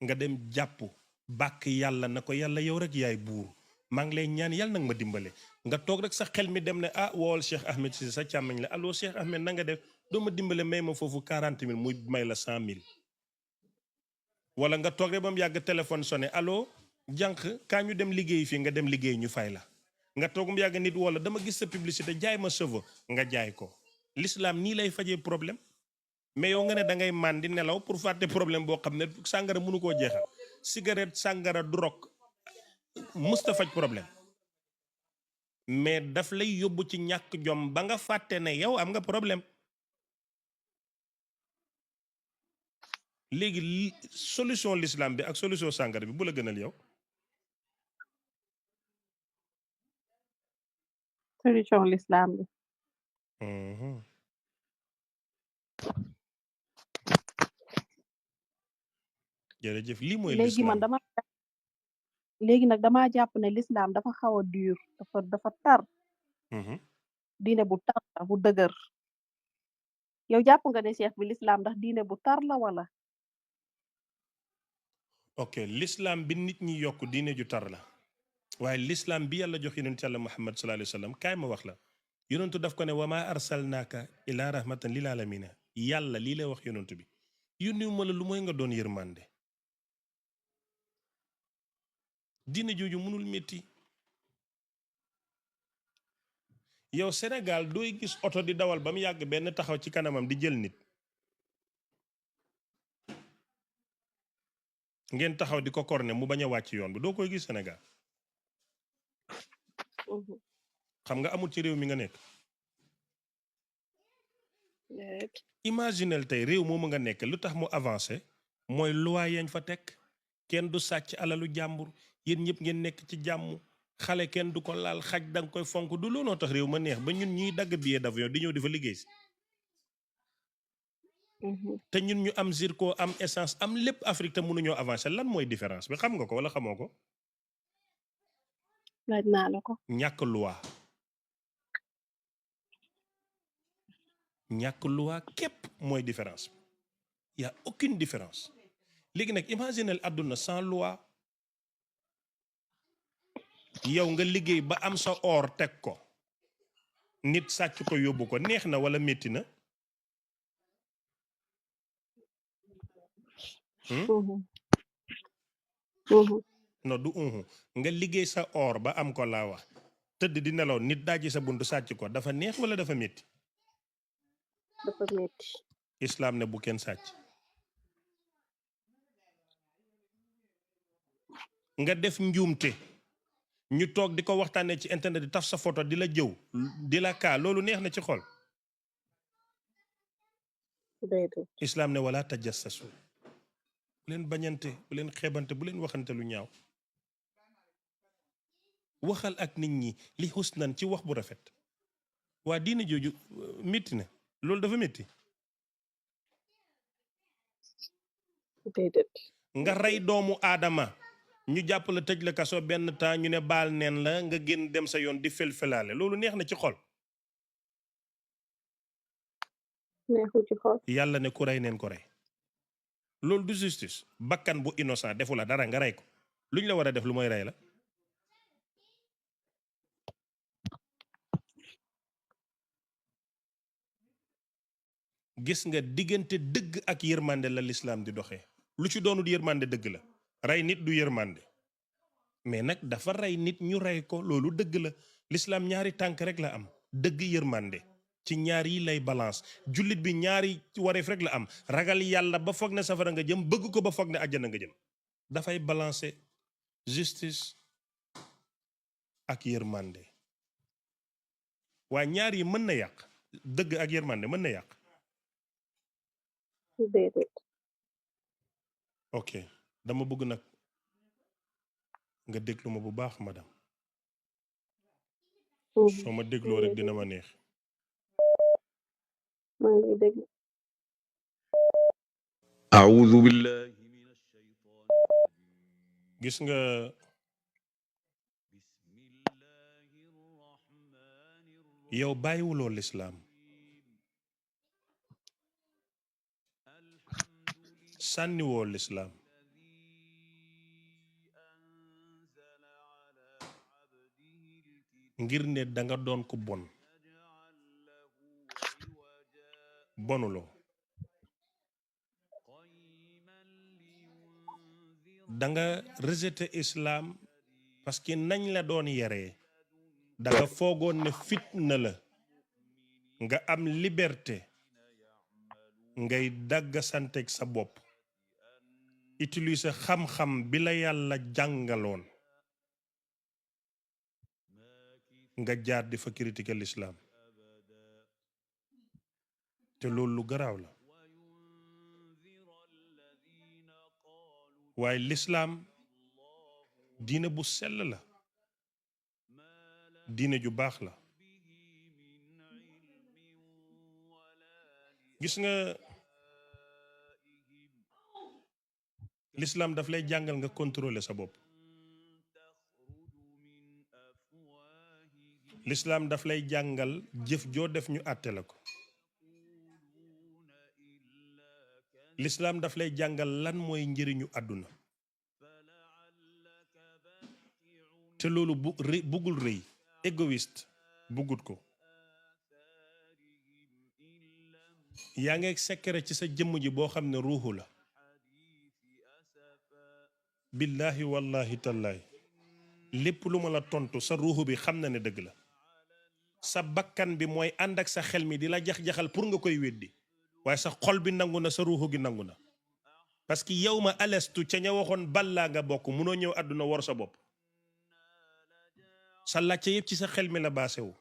Speaker 2: nga dem jàpp bàkk yàlla na ko yàlla yow rek yaay buur maa ngi lay ñaan yàlla nag ma dimbale nga toog rek sa xel mi dem ne ah wool Cheikh Ahmed si sa càmmiñ la allo Cheikh Ahmed na nga def doo ma dimbale may ma foofu 40 000 muy may la 100 000. wala nga toog rek ba mu yàgg téléphone sonné allo jànq kaa ñu dem liggéey fii nga dem liggéey ñu fay la nga toog mu yàgg nit wala dama gis sa publicité jaay ma cheveux nga jaay ko. l'islam nii lay fajee problème mais yow nga ne da ngay màndi nelaw pour fàtte problème boo xam ne sàngara mënu koo jeexal cigarette sàngara drogue musta faj problème mais daf lay yóbbu ci ñàkk jom ba nga fàtte ne yow am nga problème. léegi solution l'islam bi ak solution sàngara bi bu la gënal yow.
Speaker 1: solution l'islam bi.
Speaker 2: jërëjëf lii mooy
Speaker 1: léegi man léegi nag damaa jàpp ne l'islam dafa xaw a dur dafa tar. diine bu tar la bu dëgër. yow jàpp nga ne cheikh bi l'islam ndax diine bu tar la wala.
Speaker 2: ok l'islam bi nit ñi yokk diine ju tar la waaye l'islam bi yàlla jox yonent yàlla Muhammad sallallahu alayhi wa sallam kaay ma wax la yonentu daf ko ne wa maa arsalnaaka ila rahmatan lil alamina yàlla lii lay wax yonentu bi yónniwu ma la lu mooy nga doon yërmande. diine jooju mënul métti yow Sénégal dooy gis oto di dawal ba mu yàgg benn taxaw ci kanamam di jël nit ngeen taxaw di ko korne mu bañ a wàcc yoon bi doo koy gis Sénégal. xam nga amul ci réew mi nga nekk. imaginel tey réew moomu nga nekk lu tax mu avancé mooy loi yañ fa teg kenn du sàcc alalu jàmbur yéen ñëpp ngeen nekk ci jàmm xale kenn du ko laal xaj danga koy fonk du looloo tax réew ma neex ba ñun ñuy dagg billet d'avion di ñëw di fa liggéey si. te ñun ñu am zircon am essence am lépp Afrique te mënuñoo avancer lan mooy différence bi xam nga ko wala xamoo ko.
Speaker 1: laaj naa la ko.
Speaker 2: ñàkk loi képp mooy différence y a aucune différence léegi nag imaginez àdduna sans loi yow nga liggéey ba am sa or teg ko nit sàcc ko yóbbu ko neex na wala métti na. non du nga liggéey sa or ba am ko laa wax tëdd di nelaw nit daaji sa buntu sàcc ko dafa neex wala dafa métti
Speaker 1: dafa metti
Speaker 2: islam ne bu kenn sàcc nga def njuumte ñu toog di ko waxtaanee ci internet di taf sa photo di la jëw di la kaa loolu neex na ci xol
Speaker 1: déedéet
Speaker 2: islam ne wala tajassasu bu leen bañante bu leen xeebante bu leen waxante lu ñaaw waxal ak nit ñi li husnan ci wax bu rafet waa diine jooju métti na loolu dafa métti
Speaker 1: déedéet
Speaker 2: nga rey doomu aadama ñu jàpp la tëj la kaso benn temps ñu ne baal neen la nga génn dem sa yoon di fel-felaale loolu neex na ci xol
Speaker 1: neexu ci xol
Speaker 2: yàlla ne ku rey neen ko rey loolu du justice bakkan bu innocent defu la dara nga rey ko luñ la war a def lu mooy rey la gis nga diggante dëgg ak yërmande la lislaam di doxee lu ci doonul yërmande dëgg la rey nit du yërmande mais nag dafa rey nit ñu rey ko loolu dëgg la lislaam ñaari tànk rek la am dëgg yërmande ci ñaar yi lay balance jullit bi ñaari wareef rek la am ragal yàlla ba foog ne safara nga jëm bëgg ko ba foog ne àjjana nga jëm dafay balancer justice ak yërmande waa ñaar yi mën na yàq dëgg ak yërmande mën na yàq
Speaker 1: déedéet
Speaker 2: ok dama bëgg nag nga déglu ma bu baax madame soo ma dégloo rek dina ma neex
Speaker 1: maa ngi déglu
Speaker 3: أعوذ بالله من الشيطان الرجيم
Speaker 2: gis nga
Speaker 3: بسم الله الرحمن الرحيم
Speaker 2: yow bàyyiwuloo lislaam
Speaker 3: الحمد لله
Speaker 2: sànniwoo lislaam
Speaker 3: الذي أنزل على عبده الكتاب
Speaker 2: ngir ne danga doon ku bon
Speaker 3: يجعل له عوجا
Speaker 2: bonuloo
Speaker 3: قيما لينذر
Speaker 2: danga rejeté islam parce que nañ la doon yaree danga foogoon ne fitna la nga am liberté ngay dagga santeeg sa bopp utiliser xam-xam bi la yàlla jàngaloon nga jaar di fa critiquer l'islam te loolu lu garaaw la
Speaker 3: وينذر الذين قالوا
Speaker 2: waaye l'islam diine bu sell la
Speaker 3: ما لهم
Speaker 2: diine ju baax la
Speaker 3: به من علم ولا
Speaker 2: gis nga l'islam daf lay jàngal nga contrôler sa bopp
Speaker 3: تخرج من أفواههم
Speaker 2: l'islam daf lay jàngal jëf joo def ñu àtte la ko
Speaker 3: يقولون إلا كذبا
Speaker 2: l'islam daf lay jàngal lan mooy njëriñu àdduna
Speaker 3: فلعلك باخع
Speaker 2: te loolu buggul rëy égoïste buggut ko
Speaker 3: آثارهم إن لم
Speaker 2: yaa ngi secret ci sa jëmm ji boo xam ne ruuxu la
Speaker 3: حديث أسفا
Speaker 2: billahi wallahi tallahi lépp lu ma la tontu sa ruuxu bi xam na ne dëgg la sa bakkan bi mooy ànd ak sa xel mi di la jax-jaxal pour nga koy weddi waaye sa xol bi nangu na sa ruuxu gi nangu na parce que yow ma alestu ca ña waxoon ballaa nga bokk munoo ñëw àdduna war sa bopp sa làcce yëpp ci sa xel mi la baasewu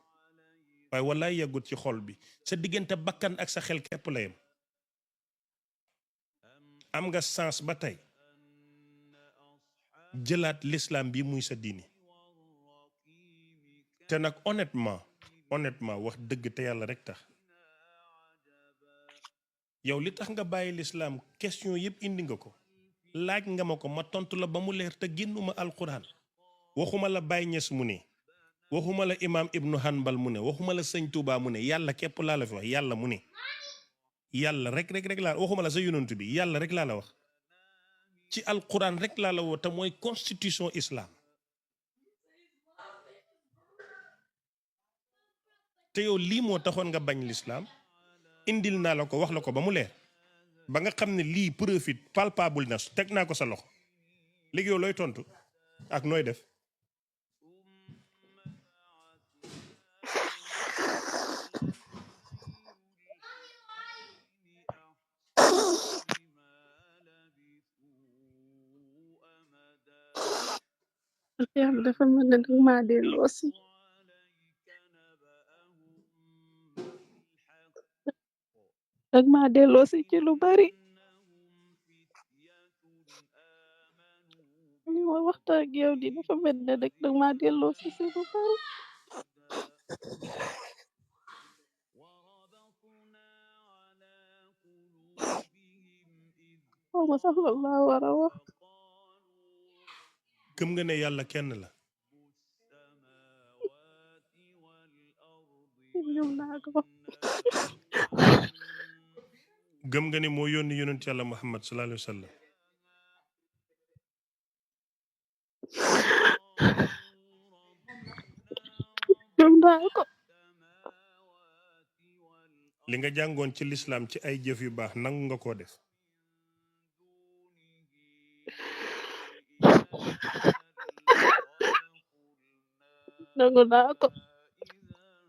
Speaker 2: waaye wallaay yeggut ci xol bi sa diggante bakkan ak sa xel képp la yem am nga sens ba tey jëlaat l'islam bi muy sa diini te nag honnêtement wax dëgg te yàlla rek tax yow li tax nga bàyyi l'islam question yëpp indi nga ko laaj nga ma ko ma tontu la ba mu leer te génnuma alquran waxuma la Baye Niass mu ne waxuma la imam Ibnu Hanbal mu ne waxuma la sëñ Touba mu ne yàlla képp laa la fi wax yàlla mu ne yàlla rek laa waxuma la sa yonent bi yàlla rek laa la wax ci alquran rek laa la woo te mooy constitution islam te yow lii moo taxoon nga bañ l'islam indil naa la ko wax la ko ba mu leer ba nga xam ne lii profit palpable na teg naa ko sa loxo léegi yow looy tontu ak nooy def
Speaker 1: Cheikh bi dafa mel ne dag maa delloo si dag maa delloo si ci lu bari li ma waxtaan ak yow di dafa mel ne rek dag maa delloo si lu bari xaw ma sax lan laa war a wax
Speaker 2: gëm nga ne yàlla kenn la
Speaker 1: ñoom naa ko
Speaker 2: gëm nga ne moo yónni yonent yàlla Muhammad sallallahu alayhi wa sallam
Speaker 1: ñoom naa ko
Speaker 2: li nga jàngoon ci lislaam ci ay jëf yu baax nangu nga koo def
Speaker 1: nangu naa ko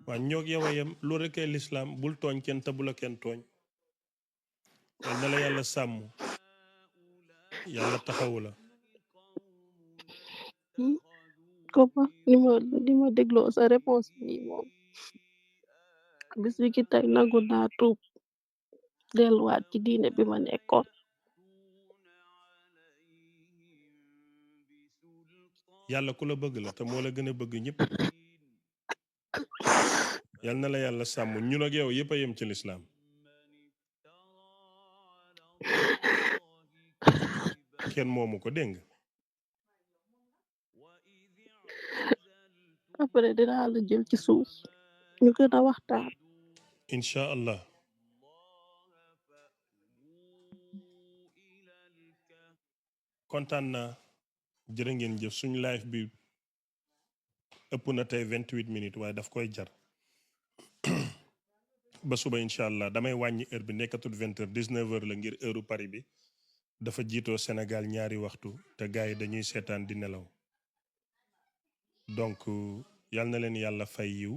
Speaker 2: waa ñoog yow a yem lu rekkee lislaam bul tooñ kenn te bu la kenn tooñ yal na la yàlla sàmm yàlla taxawu la
Speaker 1: comment ni ma dégloo sa réponse nii moom bis bi ki tey nangu naa tuub delluwaat ci diine bi ma nekkoon
Speaker 2: yàlla ku la bëgg la te moo la gën a bëgg ñëpp yal na la yàlla sàmm ñun ak yow yëpp a yem ci lislaam kenn moomu ko dégg nga
Speaker 1: après dinaa la jël ci suuf ñu gën a waxtaan
Speaker 2: incha allah kontaan naa jërë ngeen jëf suñu live bi ëpp na tey 28 minutes waaye daf koy jar ba suba incha allah damay wàññi heure bi nekkatul 20 heures 19 heures la ngir heure Paris bi dafa jiitoo Sénégal ñaari waxtu te gars yi dañuy seetaan di nelaw donc yal na leen yàlla fay yiw